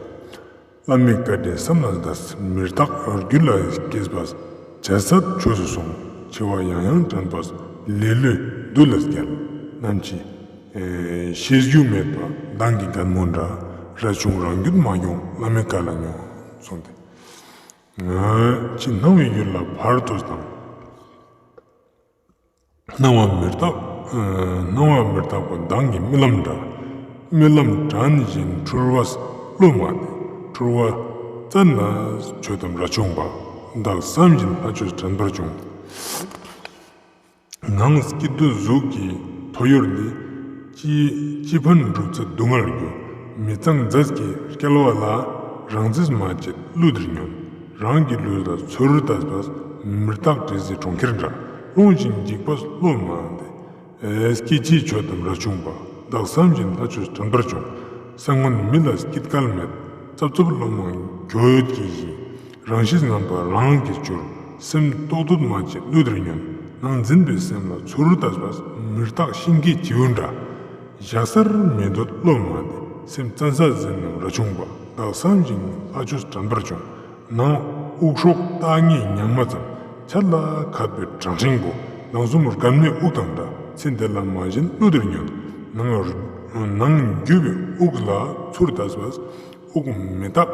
བླ་མའི་བཀའ་དྲིན་བསམ་ལ་འདས། མི་རྟག་རྒྱུད་ལ་སྐྱེས་པ། བྱ་སྤྱོད་ཆོས་སུ་སོང་། འཆི་བ་ཡང་ཡང་དྲན་པ། ལེ་ལོས་བདུད་ལ་བརྒྱལ། ནམ་འཆི་ཤེས་རྒྱུ་མེད་པ། མདང་གི་རྒན་མོ་འདྲ། རས་ཆུང་རང་རྒྱུད་མ་སྐྱོང་། བླ་མའི་བཀའ་ལ་ཉོན་གསུངས་ཏེ། ཕྱི་སྣང་བའི་ཡུལ་ལ་ཕར་ལྟོས་དང་། སྣང་བ་མི་རྟག། ཨ་སྣང་བ་མི་རྟག་པ་མདང་གི་རྨི་ལམ་འདྲ། རྨི་ལམ་དྲན་བཞིན་འཁྲུལ་བས་བློ་མ་བདེ། འཁྲུལ་བ་བཙལ་ན་ཆོས་ཐམས་རབ་བྱུང་པ། བདག་བསམ་བཞིན་ལྷ་ཆོས་དྲན་པར་བྱུང་། ངང་སྐྱིད་སྡུག་གཟུགས་ཀྱི་ཐོ་ཡོར་འདི། ཅི་ཅི་ཕན་སྒྲུབ་ཚེ་སྡུག་བསྔལ་རྒྱུ། མི་གཙང་རྫས་ཀྱི་སྐལ་བ་ལ། རང་རྫས་མ་བྱེད་བསླུ་འདིར་ཉོན། རང་གི་ལུས་ལ་ཚུར་ལྟས་པས། མི་རྟག་དྲི་ཟའི་གྲོང་ཁྱེར་འདྲ། ལྷུང་ཞིང་འཇིགས་པས་བློ་མ་བདེ། སྐྱིད་ཆེས་ཆོས་ཐམས་རབ་བྱུང་པ། བདག་བསམ་བཞིན་ལྷ་ཆོས་དྲན་པར་བྱུང་། སེམས་ངན་མི་ལ་སྐྱིད་སྐལ་མེད། རྩབ་རྩུབ་བློ་མང་གྱོད་ཀྱིས་ཞི། རང་གཤིས་ངན་པ་རང་གིས་བསྐྱུར། སེམས་རྟོག་འདོད་མ་བྱེད་བསླུ་འདིར་ཉོན། ནང་འཛིན་པའི་སེམས་ལ་ཚུར་ལྟས་པས། མི་རྟག་ཤིང་གི་བྱིའུ་འདྲ། བཞག་སར་མི་འདོད་བློ་མ་བདེ། སེམས་བཙན་ས་འཛིན་རྣམས་རབ་བྱུང་པ། བདག་བསམ་བཞིན་ལྷ་ཆོས་དྲན་པར་བྱུང་། ནང་དབུགས་སྲོག་ལྟ་ངེས་ཉག་མ་ཙམ། ཆད་ལ་ཁད་པའི་བྲང་ཕྲེང་པོ། ནང་གསུམ་རྒན་མོའི་དབུགས་དང་འདྲ། ཚེ་འདི་ལ་མ་ཞེན་བསླུ་འདིར་ཉོན། ནང་ནང་རྒྱུ་བའི་དབུགས་ལ་ཚུར་ལྟས་པས། དབུགས་མི་རྟག་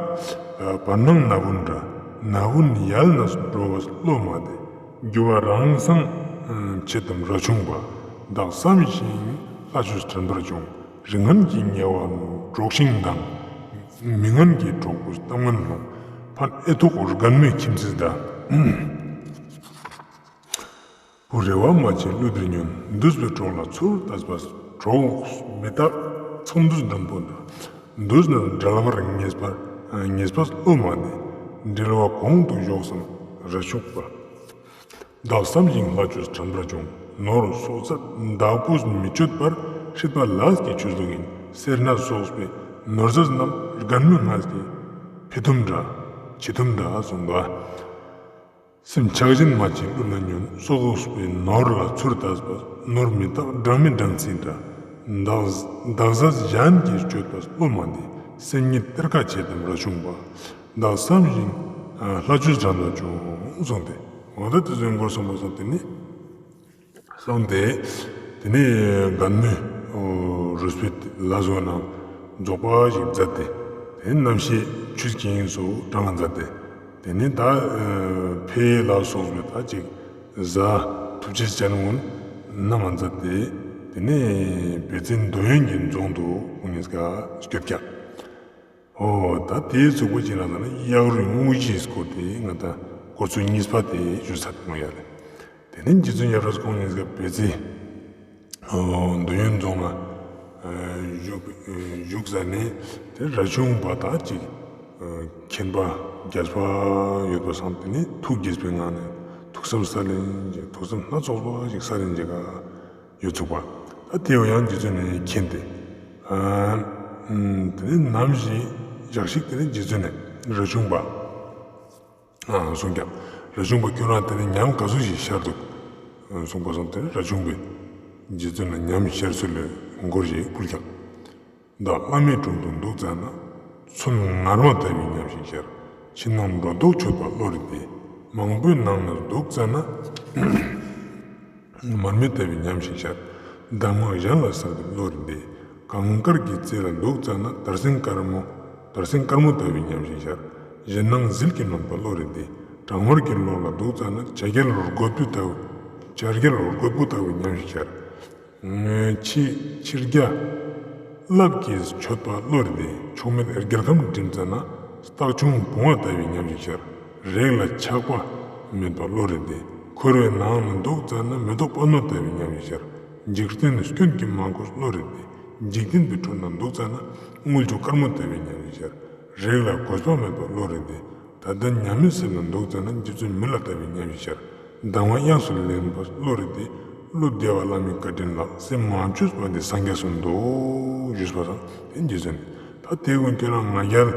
བར་སྣང་ན་བུན་འདྲ། ན་བུན་ཡལ་ནས་འགྲོ་བས་བློ་མ་བདེ། རྒྱུ་བ་རང་སངས་ཆོས་ཐམས་རབ་བྱུང་པ། བདག་བསམ་བཞིན་ལྷ་ཆོས་དྲན་པར་བྱུང་། རིགས་ངན་གྱི་དམྱལ་བ་འདྲོགས་ཤིང་སྡང་། མི་ངན་གྱི་གྲོགས་པོའི་གཏམ་ངན་སློང་། ཕན་ཨེ་ཐོགས་རྒན་མོའི་ཁྱིམ་མཚེས་འདྲ། བུ་རེ་བ་མ་བྱེད་བསླུ་འདིར་ཉོན། འདུས་པའི་གྲོགས་ལ་ཚུར་ལྟས་པས། གྲོགས་མི་རྟག་ཚོང་འདུས་མགྲོན་པོ་འདྲ། འདུས་ནས་འབྲལ་བར་ངེས་པར་ངེས་པས་བློ་མ་བདེ། འབྲེལ་བ་གོང་དུ་ཞོག་བསམ་རབ་བྱུང་པ། བདག་བསམ་བཞིན་ལྷ་ཆོས་དྲན་པར་བྱུང་། ནོར་སོགས་ཚད་བདག་པོས་མི་སྤྱོད་པར། སྲིད་པ་ལས་ཀྱི་ཆོས་ལུགས་ཡིན། སེར་སྣ་སོགས་པའི་ནོར་རྫས་རྣམས། རྒན་མོའི་ངག་གི་ཕི་ཐུམ་འདྲ། ཕི་ཐུམ་འདྲ་གསུངས་པ། སེམས་ཆགས་ཞེན་མ་བྱེད་བསླུ་ལ་ཉོན། སོགས་པའི་ནོར་ལ་ཚུར་ལྟས་པས། ནོར་མི་རྟག་སྦྲང་མའི་སྦྲང་རྩི་འདྲ། བདག་བདག་ཟས་གཞན་གྱིས་སྤྱོད་པས་བསླུ་མ་བདེ། སེམས་ཉིད་གཏེར་ཁ་ཆོས་ཐམས་རབ་བྱུང་པ། བདག་བསམ་བཞིན་ལྷ་ཆོས་དྲན་པར་བྱུང་གསུངས་ཏེ། འོ་ད་དེ་ཚོའི་མགོར་སོང་པ་སོང་སྟེ་ནི། སོང་སྟེ། དེ་ནས་རྒན་མོས་རུས་པའི་ལ་སོགས་རྣམས་རྫོགས་པ་ཞིག་མཛད་དེ། དེ་རྣམ་ཤེས་ཆུ་སྐྱེས་སུ་བགྲང་བ་མཛད་དེ། དེ་ནས་ད་ཕའི་ལ་སོགས་པའི་ད་ཅིག་བཟའ་ཐུབ་ཅེས་ཅན་ཀུན་ན་མ་མཛད་དེ། དེ་ནས་བེ་ཙའི་འདོད་ཡོན་གྱི་རྫོང་དུ་ཁོང་གཉིས་ཀ་སྐྱོད་ཀྱག། འོ་ད་དེའི་ཚུགས་པ་ཅིག་ན་ད་ནི་གཡག་རུས་དངུལ་གྱིས་བསྐོར་ཏེ་ང་ད་སྐོར་ཚུལ་གཉིས་པ་དེ་ཞུ་ཚར་ཏེ་ཡོད་རེད། དེ་ནས་རྗེ་བཙུན་ཡབ་སྲས་ཁོང་གཉིས་ཀ་བེ་ཙའི་འདོད་ཡོན་རྫོང་ལ་བཞུགས་བཞུགས་ཟ་ནས་དེ་རབ་བྱུང་པ་དག་ཅིག་མཁྱེན་པ་རྒྱལ་བ་ཡོད་པ་སང་དེ་ནས་ཐུགས་དགྱེས་པའི་ངང་ནས་ཐུགས་བསམ་ས་ལེན་ཅིག་ཐུགས་བསམ་སྣ་ཚོགས་པ་ཞིག་ས་ལེན་ཅིག་ག་ཡོད་ཚུགས་པ། ད་དེ་བོ་ཡང་རྗེ་བཙུན་ནས་མཁྱེན་ཏེ། ཨ་ཨམ་དེ་ནས་ནམ་ཞིག་ཞག་ཞིག་དེ་ནས་རྗེ་བཙུན་ནས་རབ་བྱུང་པ། ཨ་གསུངས་ཀྱང་རབ་བྱུང་པ་ཁྱོད་རང་དེ་ནས་ཉམས་ག་ཚོད་ཞིག་ཤར་འདུག་གསུངས་པ་སོང་དེ་ནས་རབ་བྱུང་པས་རྗེ་བཙུན་ལ་ཉམས་ཤར་ཚུལ་ལས་མགུར་ཞིག་ཕུལ་ཀྱང་། བདག་བླ་མའི་དྲུང་དུ་འདུག་ཙ་ན། མཚོན་ངར་མ་ལྟ་བུའི་ཉམས་ཤིག་ཤར། ཕྱི་ནང་སྒྲོ་འདོགས་ཆོད་པ་བློ་རེ་བདེ། མང་པོའི་ནང་ན་འདུག་ཙ་ན། མར་མེ་ལྟ་བུའི་ཉམས་ཤིག་ཤར། གདམས་ངག་གཞན་ལ་བསམ་པའི་བློ་རེ་བདེ། གངས་དཀར་གྱི་རྩེ་ལ་འདུག་ཙ་ན། དར་སེང་དཀར་མོ། དར་སེང་དཀར་མོ་ལྟ་བུའི་ཉམས་ཤིག་ཤར། གཞན་སྣང་ཟིལ་གྱིས་གནོན་པ་བློ་རེ་བདེ། གྲང་མར་གྱི་ལོགས་ལ་འདུག་ཙ་ན། བྱ་རྒྱལ་རྒོད་པོ་ལྟ་བུ། བྱ་རྒྱལ་རྒོད་པོ་ལྟ་བུའི་ཉམས་ཤིག་ཤར། ཕྱི་ཕྱི་རྒྱ་རླབས་ཀྱིས་ཆོད་པ་བློ་རེ་བདེ། ཕྱོགས་མེད་རྒྱལ་ཁམས་འགྲིམ་ཙ་ན། སྟག་ཆུང་བུང་བ་ལྟ་བུའི་ཉམས་ཤིག་ཤར། རེག་ལ་ཆགས་པ་མེད་པ་བློ་རེ་བདེ། འཁོར་བའི་ནང་ན་འདུག་ཙ་ན། མེ་ཏོག་པདྨ་ལྟ་བུའི་ཉམས་ཤིག་ཤར། འཇིག་རྟེན་སྐྱོན་གྱིས་མ་གོས་བློ་རེ་བདེ། འཇིག་རྟེན་པའི་ཁྲོད་ན་འདུག་ཙ་ན། དངུལ་ཆུ་དཀར་མོ་ལྟ་བུའི་ཉམས་ཤིག་ཤར། རེག་ལ་གོས་པ་མེད་པ་བློ་རེ་བདེ། ད་ལྟ་ཉམས་མེད་སེམས་ལ་འདུག་ཙ་ན། རྗེ་བཙུན་མི་ལ་ལྟ་བུའི་ཉམས་ཤིག་ཤར། སྡང་བ་གཡང་སུ་ལེན་པ་བློ་རེ་བདེ། བློ་བདེ་བ་བླ་མའི་བཀའ་དྲིན་ལགས། སེམས་མ་བཅོས་པ་འདི་སངས་རྒྱས་སུ་འདུད། ཞུས་པ་དང་། དེ་རྗེ་བཙུན་ནི། ད་དེ་ཀུན་ཁྱོད་རང་ང་རྒྱལ་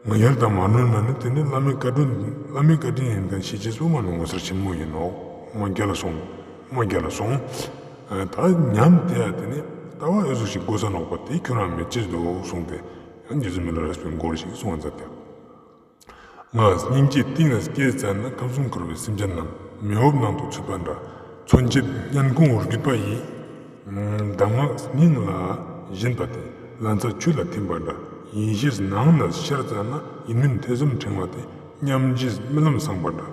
ང་རྒྱལ་དང་མ་ནོར་ན་ནི། དེ་ནི་བླ་མའི་བཀའ་དྲིན་བླ་མའི་བཀའ་དྲིན་ཡིན་མཁན་ཤེས་ཅེས་པོ་མ་ནི་ངོ་མཚར་ཆེན་མོ་ཡིན་ནོག། མ་རྒྱལ་ལ་སོང་། མ་རྒྱལ་ལ་སོང་། ད་ཉམས་དེ་ཡ་དེ་ནི་ལྟ་བ་འོ་ཟུག་ཞིག་དགོས་ས་ནོག་པ། དེ་ཁྱོད་རང་མེད་ཅེས་འདུག་གསུངས་ཏེ། ཡང་རྗེ་བཙུན་མི་ལ་རས་པའི་མགོར་ཞིག་གསུངས་པ་མཛད་དེ། ང་སྙིང་རྗེའི་གཏིང་ནས་སྐྱེས་ཙ་ན། ཁམས་གསུམ་འཁོར་བའི་སེམས་ཅན་རྣམས། མེ་འོབས་ནང་དུ་ཚུད་པ་འདྲ། མཚོན་ཆའི་སྙན་ཁུང་འུར་འགྱུར་པ་ཡི། གདམས་ངག་སྙིང་ལ་བཞིན་པ་དེ། ལན་ཚྭ་ཆུ་ལ་ཐིམ་པ་འདྲ། ཡེ་ཤེས་ནང་ནས་ཤར་ཙ་ན། ཡིད་སྨོན་ཐོས་བསམ་ཕྲེང་བ་དེ། མཉམ་རྗེས་རྨི་ལམ་བཟང་པ་འདྲ།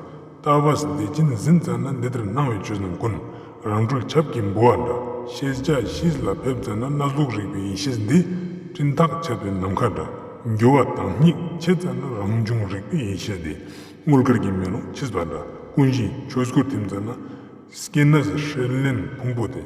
ལྟ་བས་བདེ་ཆེན་ཟིན་ཙ་ན། འདི་ལྟར་སྣང་བའི་ཆོས་རྣམས་ཀུན། རང་གྲོལ་ཆབ་ཀྱི་ལྦུ་བ་འདྲ། ཤེས་བྱ་གཤིས་ལ་ཕེབས་ཙ་ན། སྣ་ཚོགས་རིག་པའི་ཡེ་ཤེས་འདི། སྤྲིན་ཐག་ཆད་པའི་ནམ་མཁའ་འདྲ། འགྱུ་བ་དྭངས་སྙིགས་ཕྱེ་ཙ་ན། རང་བྱུང་རིག་པའི་ཡེ་ཤེས་འདི། དངུལ་དཀར་གྱི་མེ་ལོང་ཆིས་པ་འདྲ། ཀུན་གཞིའི་ཆོས་སྐུར་ཐིམ་ཙ་ན། སྐྱེ་གནས་ཧྲེ་ལེན་ཕུང་པོ་དེ།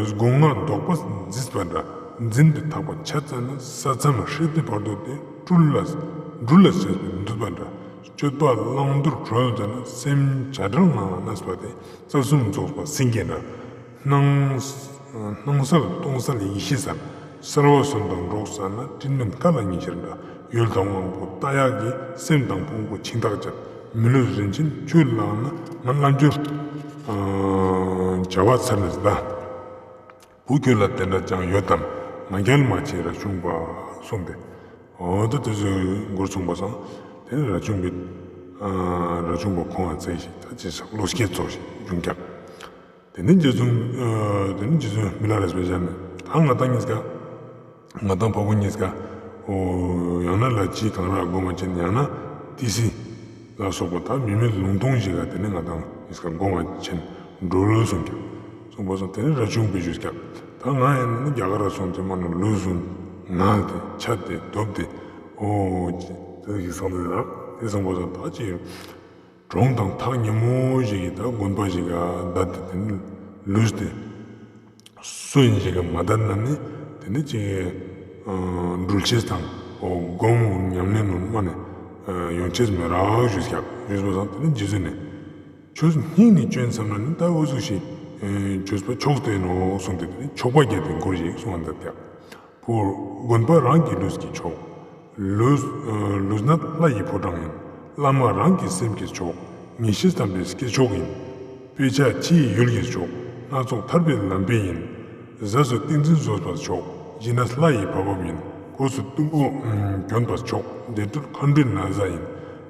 སྒོ་ལྔ་རྡོག་པས་མཛེས་པ་འདྲ། འཛིན་པའི་ཐག་པ་ཆད་ཙ་ན། ས་མཚམས་ཧྲིལ་པོའི་བར་དོ་དེ། སྦྲུལ་ལ་སྦྲུལ་ལ་བྱས་པའི་འདུད་པ་འདྲ། སྤྱོད་པ་བླང་དོར་གྲོལ་ཙ་ན། སེམས་བྱ་བྲལ་ངང་ལ་གནས་པ་དེ། རྩལ་གསུམ་རྫོགས་པ་སེང་གེ་འདྲ། སྣང་སྣང་གསལ་སྟོང་གསལ་ཡེ་ཤེས་གསལ། གསལ་བ་གསུམ་དང་འགྲོགས་ཙ་ན། སྤྲིན་ཕུང་ཀ་ལ་ཉི་ཤར་འདྲ། ཡུལ་དང་དབང་པོ་ལྟ་ཡག་གི། སེམས་དང་ཕུང་པོ་འཆིང་ཐག་ཆད། མི་ལུས་རིན་ཆེན་ཆུ་ལག་ན། ང་རྣལ་འབྱོར་བྱ་བ་ཚར་ནས་གདའ། བུ་ཁྱོད་ལ་དེ་འདྲ་ཅང་ཡོད་དམ། ང་རྒྱལ་མ་བྱེད་རས་ཆུང་པ། གསུངས་ཏེ། འོ་ད་དེ་ཚོའི་མགུར་གསུངས་པ་སང་། དེ་ནས་རས་ཆུང་པའི་རས་ཆུང་པ་ཁོང་ང་ཚེ་ཞིག་ད་ཅི་ས་བློ་སྐྱེད་ཚོགས་ཤིག་བྱུང་ཀྱག། དེ་ནས་རྗེ་བཙུན་དེ་ནས་རྗེ་བཙུན་མི་ལ་རས་པའི་ཞལ་ནས། ད་ང་དང་གཉིས་ཀ་ང་དང་ཕ་བུ་གཉིས་ཀ་འོ་ཡང་ན་ལ་ཅི་གང་ར་སྒོམ་མ་ཆེན། ཡང་ན་ཏི་སེ་ལ་སོགས་པ་ད་མི་མེད་ལུང་སྟོང་ཞིག་ག་དེ་ནས་ང་དང་གཉིས་ཀ་སྒོམ་མ་ཆེན་འགྲོ་ལོས་གསུངས་ཀྱག། གསུངས་པ་སང་དེ་ནས་རས་ཆུང་པས་ཞུས་ཀྱག། ད་ང་ཡང་ན་རྒྱ་གར་ར་སོང་ཙ་མ་ན་ལུས་སུ་ངལ་ཏེ་ཆད་དེ་དོབ་སྟེ། འོ་དེ་ཞིག་སོང་ནས་ད་དེ་སོང་པ་སང་ད་ཅི་གྲོང་དང་ཐག་ཉེ་མོ་ཞིག་གི་ད་དགོན་པ་ཞིག་ག་བསྡད་དེ། དེ་ནས་ལུས་ཏེ་སུ་ཡིན་ཞིག་ག་མ་བསྡད་ན་ནི། དེ་ནས་ཅིག་འགྲུལ་ཆས་དང་འོ་སྒོམ་ཉམས་ལེན་ནོ་མ་ནི་ཡོང་ཆས་མེད་རག་ཞུས་ཀྱག། ཞུས་པ་སང་དེ་ནས་རྗེ་བཙུན་ནི། ཆོས་སྙིང་ནས་བཅོས་བསམ་ན་ནི། ད་འོ་ཟུག་ཞིག་བཅོས་པ་ཆོག་སྟེ་ནོ་གསུངས་ཏེ། དེ་ནས་ཆོག་པ་རྒྱག་སྟེ་མགུར་ཞིག་གསུངས་པ་མཛད་ཀྱག། བུ། དགོན་པ་རང་གི་ལུས་ཀྱི་མཆོག། ལུས་ལུས་ནད་ལྷ་ཡི་ཕོ་བྲང་ཡིན། བླ་མ་རང་གི་སེམས་ཀྱི་མཆོག། ངེས་ཤེས་དམ་པའི་སྐྱེས་མཆོག་ཡིན། དཔེ་ཆ་ཕྱི་ཡི་ཡུལ་གྱི་མཆོག། སྣ་ཚོགས་ཐར་པའི་ལམ་དཔེ་ཡིན། ཟས་སུ་ཏིང་འཛིན་བཟོད་པ་མཆོག། ཞི་གནས་ལྷ་ཡི་བབ་བབ་ཡིན། གོས་སུ་གཏུམ་པོ་གྱོན་པ་མཆོག། བདེ་དྲོད་མཁའ་འགྲོའི་ན་བཟའ་ཡིན།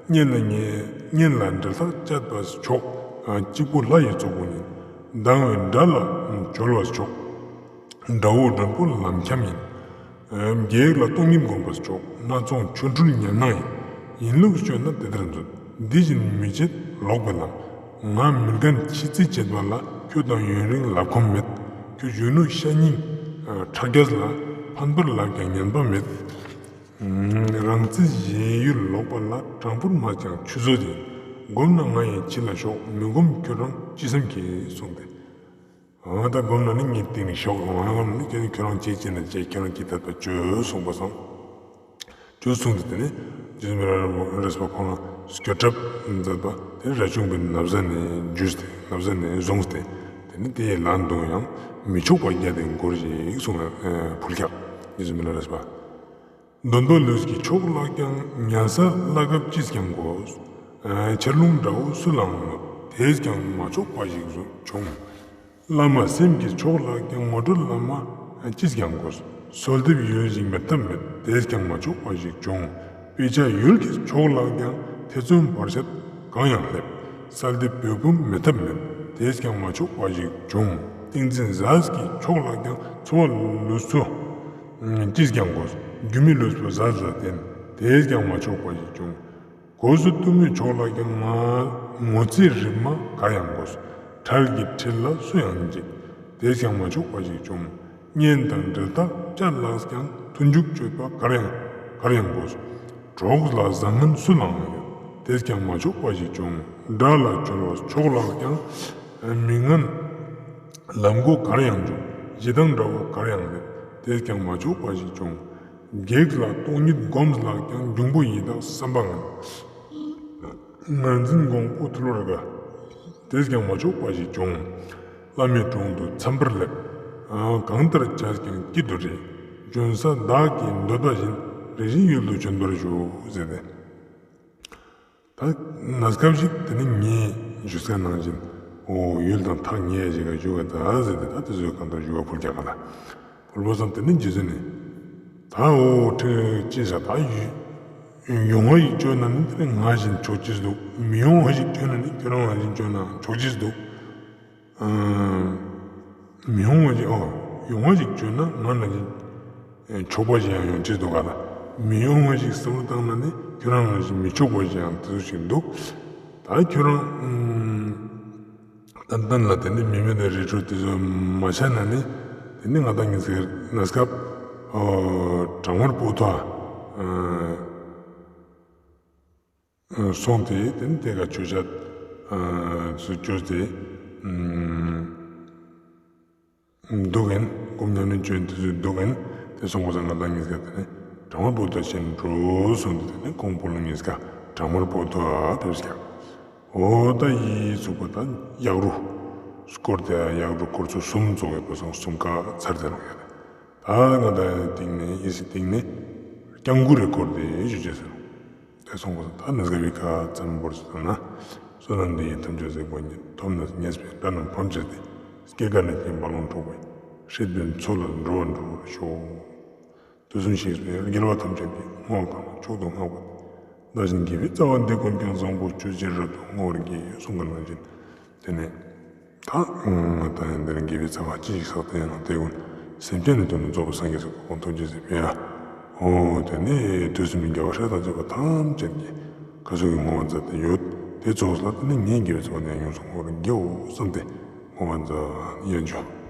གཉེན་ལ་གཉེན་གཉེན་ལ་འབྲེལ་ཐག་བཅད་པ་མཆོག། གཅིག་པུ་ལྷ་ཡི་གཙོ་བོ་ཡིན། སྡང་བའི་དགྲ་ལ་འབྱོལ་བ་མཆོག། དགྲ་བོ་མགྲོན་པོ་ལམ་འཁྱམས་ཡིན། རྒྱལ་ལ་སྟོང་ཉིད་བསྒོམ་པ་མཆོག། སྣ་ཚོགས་ཆོ་འཕྲུལ་ཉམས་སྣང་ཡིན། ཡིན་ལུགས་སྤྱོད་ན་དེ་ལྟར་མཛོད། འདི་བཞིན་མི་བྱེད་ལོག་པའི་ལམ། ང་མི་རྒན་ཕྱི་རྩིས་བྱེད་པ་ལ། ཁྱོད་དང་ཡུན་རིང་ལབ་ཁོམ་མེད། ཁྱོད་གཞོན་ནུ་ཤ་སྙིང་ཁྲག་རྒྱས་ལ། ཕན་པར་ལབ་ཀྱང་ཉན་པ་མེད། རང་རྩིས་གཞན་ཡུལ་ལོག་པ་ལ། དྲང་པོར་སྨྲས་ཀྱང་ཆུད་ཟོས་ཡིན། བསྒོམས་ན་ང་ཡི་ཕྱི་ལ་ཞོག། མི་བསྒོམ་ཁྱོད་རང་ཅི་བསམ་གྱིས་གསུངས་ཏེ། འོ་ད་བསྒོམས་ན་ནི་ངའི་སྟེང་ནས་ཞོག། འོ་ན་བསྒོམས་ན་ནི་ཁྱོད་ཁྱོད་རང་ཅི་བྱེད་ན་བྱེད། ཁྱོད་རང་ཅི་འཐད་པ་བྱོས་གསུངས་པ་སང་། བྱོས་གསུངས་ཏེ། དེ་ནས་རྗེ་བཙུན་མི་ལ་རས་པ་ཁོང་ལ་སྐྱོར་གྲབས་མཛད་པ་དེ་རས་ཆུང་པས་ན་བཟའ་ནས་འཇུས་ཏེ་ན་བཟའ་ནས་བཟུང་སྟེ། དེ་ནས་དེ་ཡི་ལན་དུ་ཡང་མི་ཆོག་པ་བརྒྱད་དེ་མགུར་ཞིག་གསུངས་ཕུལ་ཀྱག། རྗེ་བཙུན་མི་ལ་རས་པ། འདོན་པ་ལུས་ཀྱི་མཆོག་ལགས་ཀྱང་། ཉལ་ས་བླ་གབ་ཅིས་ཀྱང་དགོས། ཆར་རླུང་འདྲ་བོ་སུ་ལའང་གནོད། དེས་ཀྱང་མ་ཆོག་པ་ཞིག་བྱུང་། བླ་མ་སེམས་ཀྱི་མཆོག་ལགས་ཀྱང་། ངོ་སྤྲོད་བླ་མ་ཅིས་ཀྱང་དགོས། གསོལ་འདེབས་ཡུལ་ཞིག་མེད་ཐབས་མེད། དེས་ཀྱང་མ་ཆོག་པ་ཞིག་བྱུང་། དཔེ་ཆ་ཡུལ་གྱི་མཆོག་ལགས་ཀྱང་། ཐེ་ཚོམ་བར་ཆད་གང་ཡང་སླེབས། གསོལ་འདེབས་འབོལ་སྤུན་མེད་ཐབས་མེད། དེས་ཀྱང་མ་ཆོག་པ་ཞིག་བྱུང་། ཏིང་འཛིན་ཟས་ཀྱི་མཆོག་ལགས་ཀྱང་། འཚོ་བ་ལུས་སོ་ཅིས་ཀྱང་དགོས། རྒྱུ་མེད་ལུས་པོ་ཟ་ཟ་བསྟེན། དེས་ཀྱང་མ་ཆོག་པ་ཞིག་བྱུང་། གོས་སུ་གཏུམ་མོའི་མཆོག་ལགས་ཀྱང་། ང་ངོ་ཚའི་རིག་མ་གར་ཡང་དགོས། ཁྲལ་གྱི་ཁྲིད་ལ་སུ་ཡང་འཇིགས། དེས་ཀྱང་མ་ཆོག་པ་ཞིག་བྱུང་། གཉེན་དང་འབྲེལ་ཐག་བཅད་ལགས་ཀྱང་། མཐུན་འཇུག་སྤྱོད་པ་གར་ཡང་གར་ཡང་དགོས། གྲོགས་ལ་བཟང་ངན་སུ་ལའང་ཡོད། དེས་ཀྱང་མ་ཆོག་པ་ཞིག་བྱུང་། དགྲ་ལ་འབྱོལ་བ་མཆོག་ལགས་ཀྱང་། མི་ངན་ལམ་མགོ་གར་ཡང་འཇུག། ཞེ་སྡང་དགྲ་བོ་གར་ཡང་སླེབས། དེས་ཀྱང་མ་ཆོག་པ་ཞིག་བྱུང་། བགེགས་ལ་སྟོང་ཉིད་བསྒོམས་ལགས་ཀྱང་། འབྱུང་པོ་ཡི་དྭགས་བསམ་པ་ངན། ངར་འཛིན་འགོང་པོ་ཐུལ་བར་དཀའ། དེས་ཀྱང་མ་ཆོག་པ་ཞིག་བྱུང་། བླ་མའི་དྲུང་དུ་འཚམས་པར་སླེབས། གང་ལྟར་བྱས་ཀྱང་སྐྱིད་དུ་རེ། འབྱོན་ས་བདག་གིས་འདོད་པ་བཞིན། རེ་ཞིག་ཡུལ་དུ་བྱོན་པར་ཞུ། ཟེར་ཏེ། ད་གནས་སྐབས་ཤིག་དེ་ནི་ངས་ཞུས་ཀ་ནང་བཞིན། འོ་ཡུལ་དང་ཐག་ཉེ་ཡ་ཞིག་ག་བཞུགས་པ་ད་ཟེར་ཏེ། ད་དེ་ཚོའི་གང་ལྟར་བཞུགས་པ་ཕུལ་རྒྱག་ག་ལ། ཕུལ་བ་སང་དེ་ནི་རྗེ་བཙུན་ནི། ད་འོ་ཁྲི་ཅི་ས་ད་ཡུ་ཡོང་བ་ཞིག་བཅོས་ན་ནི་དེ་ནི་ང་བཞིན་ཆོག་ཅེས་འདུག་མི་ཡོང་བ་ཞིག་བཅོས་ན་ནི་ཁྱོད་རང་བཞིན་བཅོས་ན་ཆོག་ཅེས་འདུག་མི་ཡོང་བ་ཞིག་ཨོ་ཡོང་བ་ཞིག་བཅོས་ན་ང་ན་ཞིག་ཆོག་པ་ཞིག་ཡང་ཡོང་ཅེས་འདུག་ག་ལ། མི་ཡོང་བ་ཞིག་བསམ་བློ་བཏང་ན་ནི་ཁྱོད་རང་ན་ཞིག་མི་ཆོག་པ་ཞིག་ཡང་དེ་ཚོ་ཞིག་འདུག་ད་ཁྱོད་རང་ཏན་ཏན་ལ་དེ་ནི་མི་མེད་དང་རི་ཁྲོད་དེ་ཚོ་མ་བྱས་ན་ནི་དེ་ནི་ང་ད་ངི་ཟེར་གནས་སྐབས་གྲང་དམར་པོ་ཏོ་སོང་སྟེ་དེ་ནི་དེ་ག་ཆོས་ཆ་སུ་བཅོས་ཏེ་འདུག་ཨིན། སྐུ་མཉམ་ནི་བཅོས་དེ་ཚོ་འདུག་ཨིན། དེ་སོང་པ་སང་ང་ད་ངི་ཟེར་དེ་ནི་གྲང་དམར་པོ་ཏོ་ཆེན་འགྲོ་སོང་སྟེ་དེ་ནི་ཁོང་པོ་ལ་ངི་ཟེར་གྲང་དམར་པོ་ཏོ་ཕེབས་ཀྱག་འོ་ད་ཡི་ཚུགས་པ་ད་གཡག་རུ་སྐོར་དེ་གཡག་རུ་སྐོར་ཚོ་གསུམ་ཚོགས་ཡོད་པ་སང་གསུམ་ཀ་ཚར་དེ་རུ་ཡོད། ད་ང་ད་སྟེང་ནས་ཡི་སི་སྟེང་ནས་སྐྱང་གུ་རེ་སྐོར་དེ་ཞུ་ཅེས་ཟེར། དེ་སོང་པ་སང་ད་གནས་སྐབས་ཡི་ཁ་ཙམ་བོར་ཟེར་ན། བསོད་ནམས་འདི་ཡིས་ཐམས་ཅད་གཟིགས་པ་ཉིད། ཐོབ་ནས་ཉེས་པའི་དགྲ་རྣམས་ཕམ་བྱས་ཏེ། སྐྱེ་རྒ་ན་འཆིའི་རྦ་ཀློང་འཁྲུགས་པའི། སྲིད་པའི་མཚོ་ལས་འགྲོ་བ་སྒྲོལ་བར་ཤོག་དུས་གསུམ་གཤེགས་པའི་རྒྱལ་བ་ཐམས་ཅད་ཀྱིས། བསྔོ་བ་གང་ལ་མཆོག་ཏུ་བསྔགས་པ་དེས། བདག་གཞན་དགེ་བའི་རྩ་བ་འདི་ཀུན་ཀྱང་། བཟང་པོ་སྤྱོད་ཕྱིར་རབ་ཏུ་བསྔོ་བར་བགྱི། གསུངས་པ་ནང་བཞིན། དེ་ནས་ད་ང་ད་ཡང་འདིར་དགེ་བའི་རྩ་བ་ཅི་ཞིག་བསགས་ཏེ་ཡང་དེ་ཀུན་སེམས་ཅན་ནི་དོན་དུ་རྫོགས་པའི་སངས་རྒྱས་སུ་གོ་འཕང་ཐོབ་ཅེས་ཟེར་བས་ཡ། འོ་དེ་ནས་དུས་གསུམ་གྱི་རྒྱལ་བ་སྲས་དང་བཅས་པ་ཐམས་ཅད་ཀྱིས་ཁ་ཚུགས་ཀྱི་བསྔོ་བ་མཛད་དེ་ཡོད། དེ་ཚོགས་ལ་དེ་ནས་ངའི་དགེ་བའི་རྩ་བ་ནི་ཡང་ཡོངས་སུ་བསྔོ་བར་བགྱིའོ་བསམ་སྟེ་བསྔོ་བ་མཛད་ཡོད་ཅོ།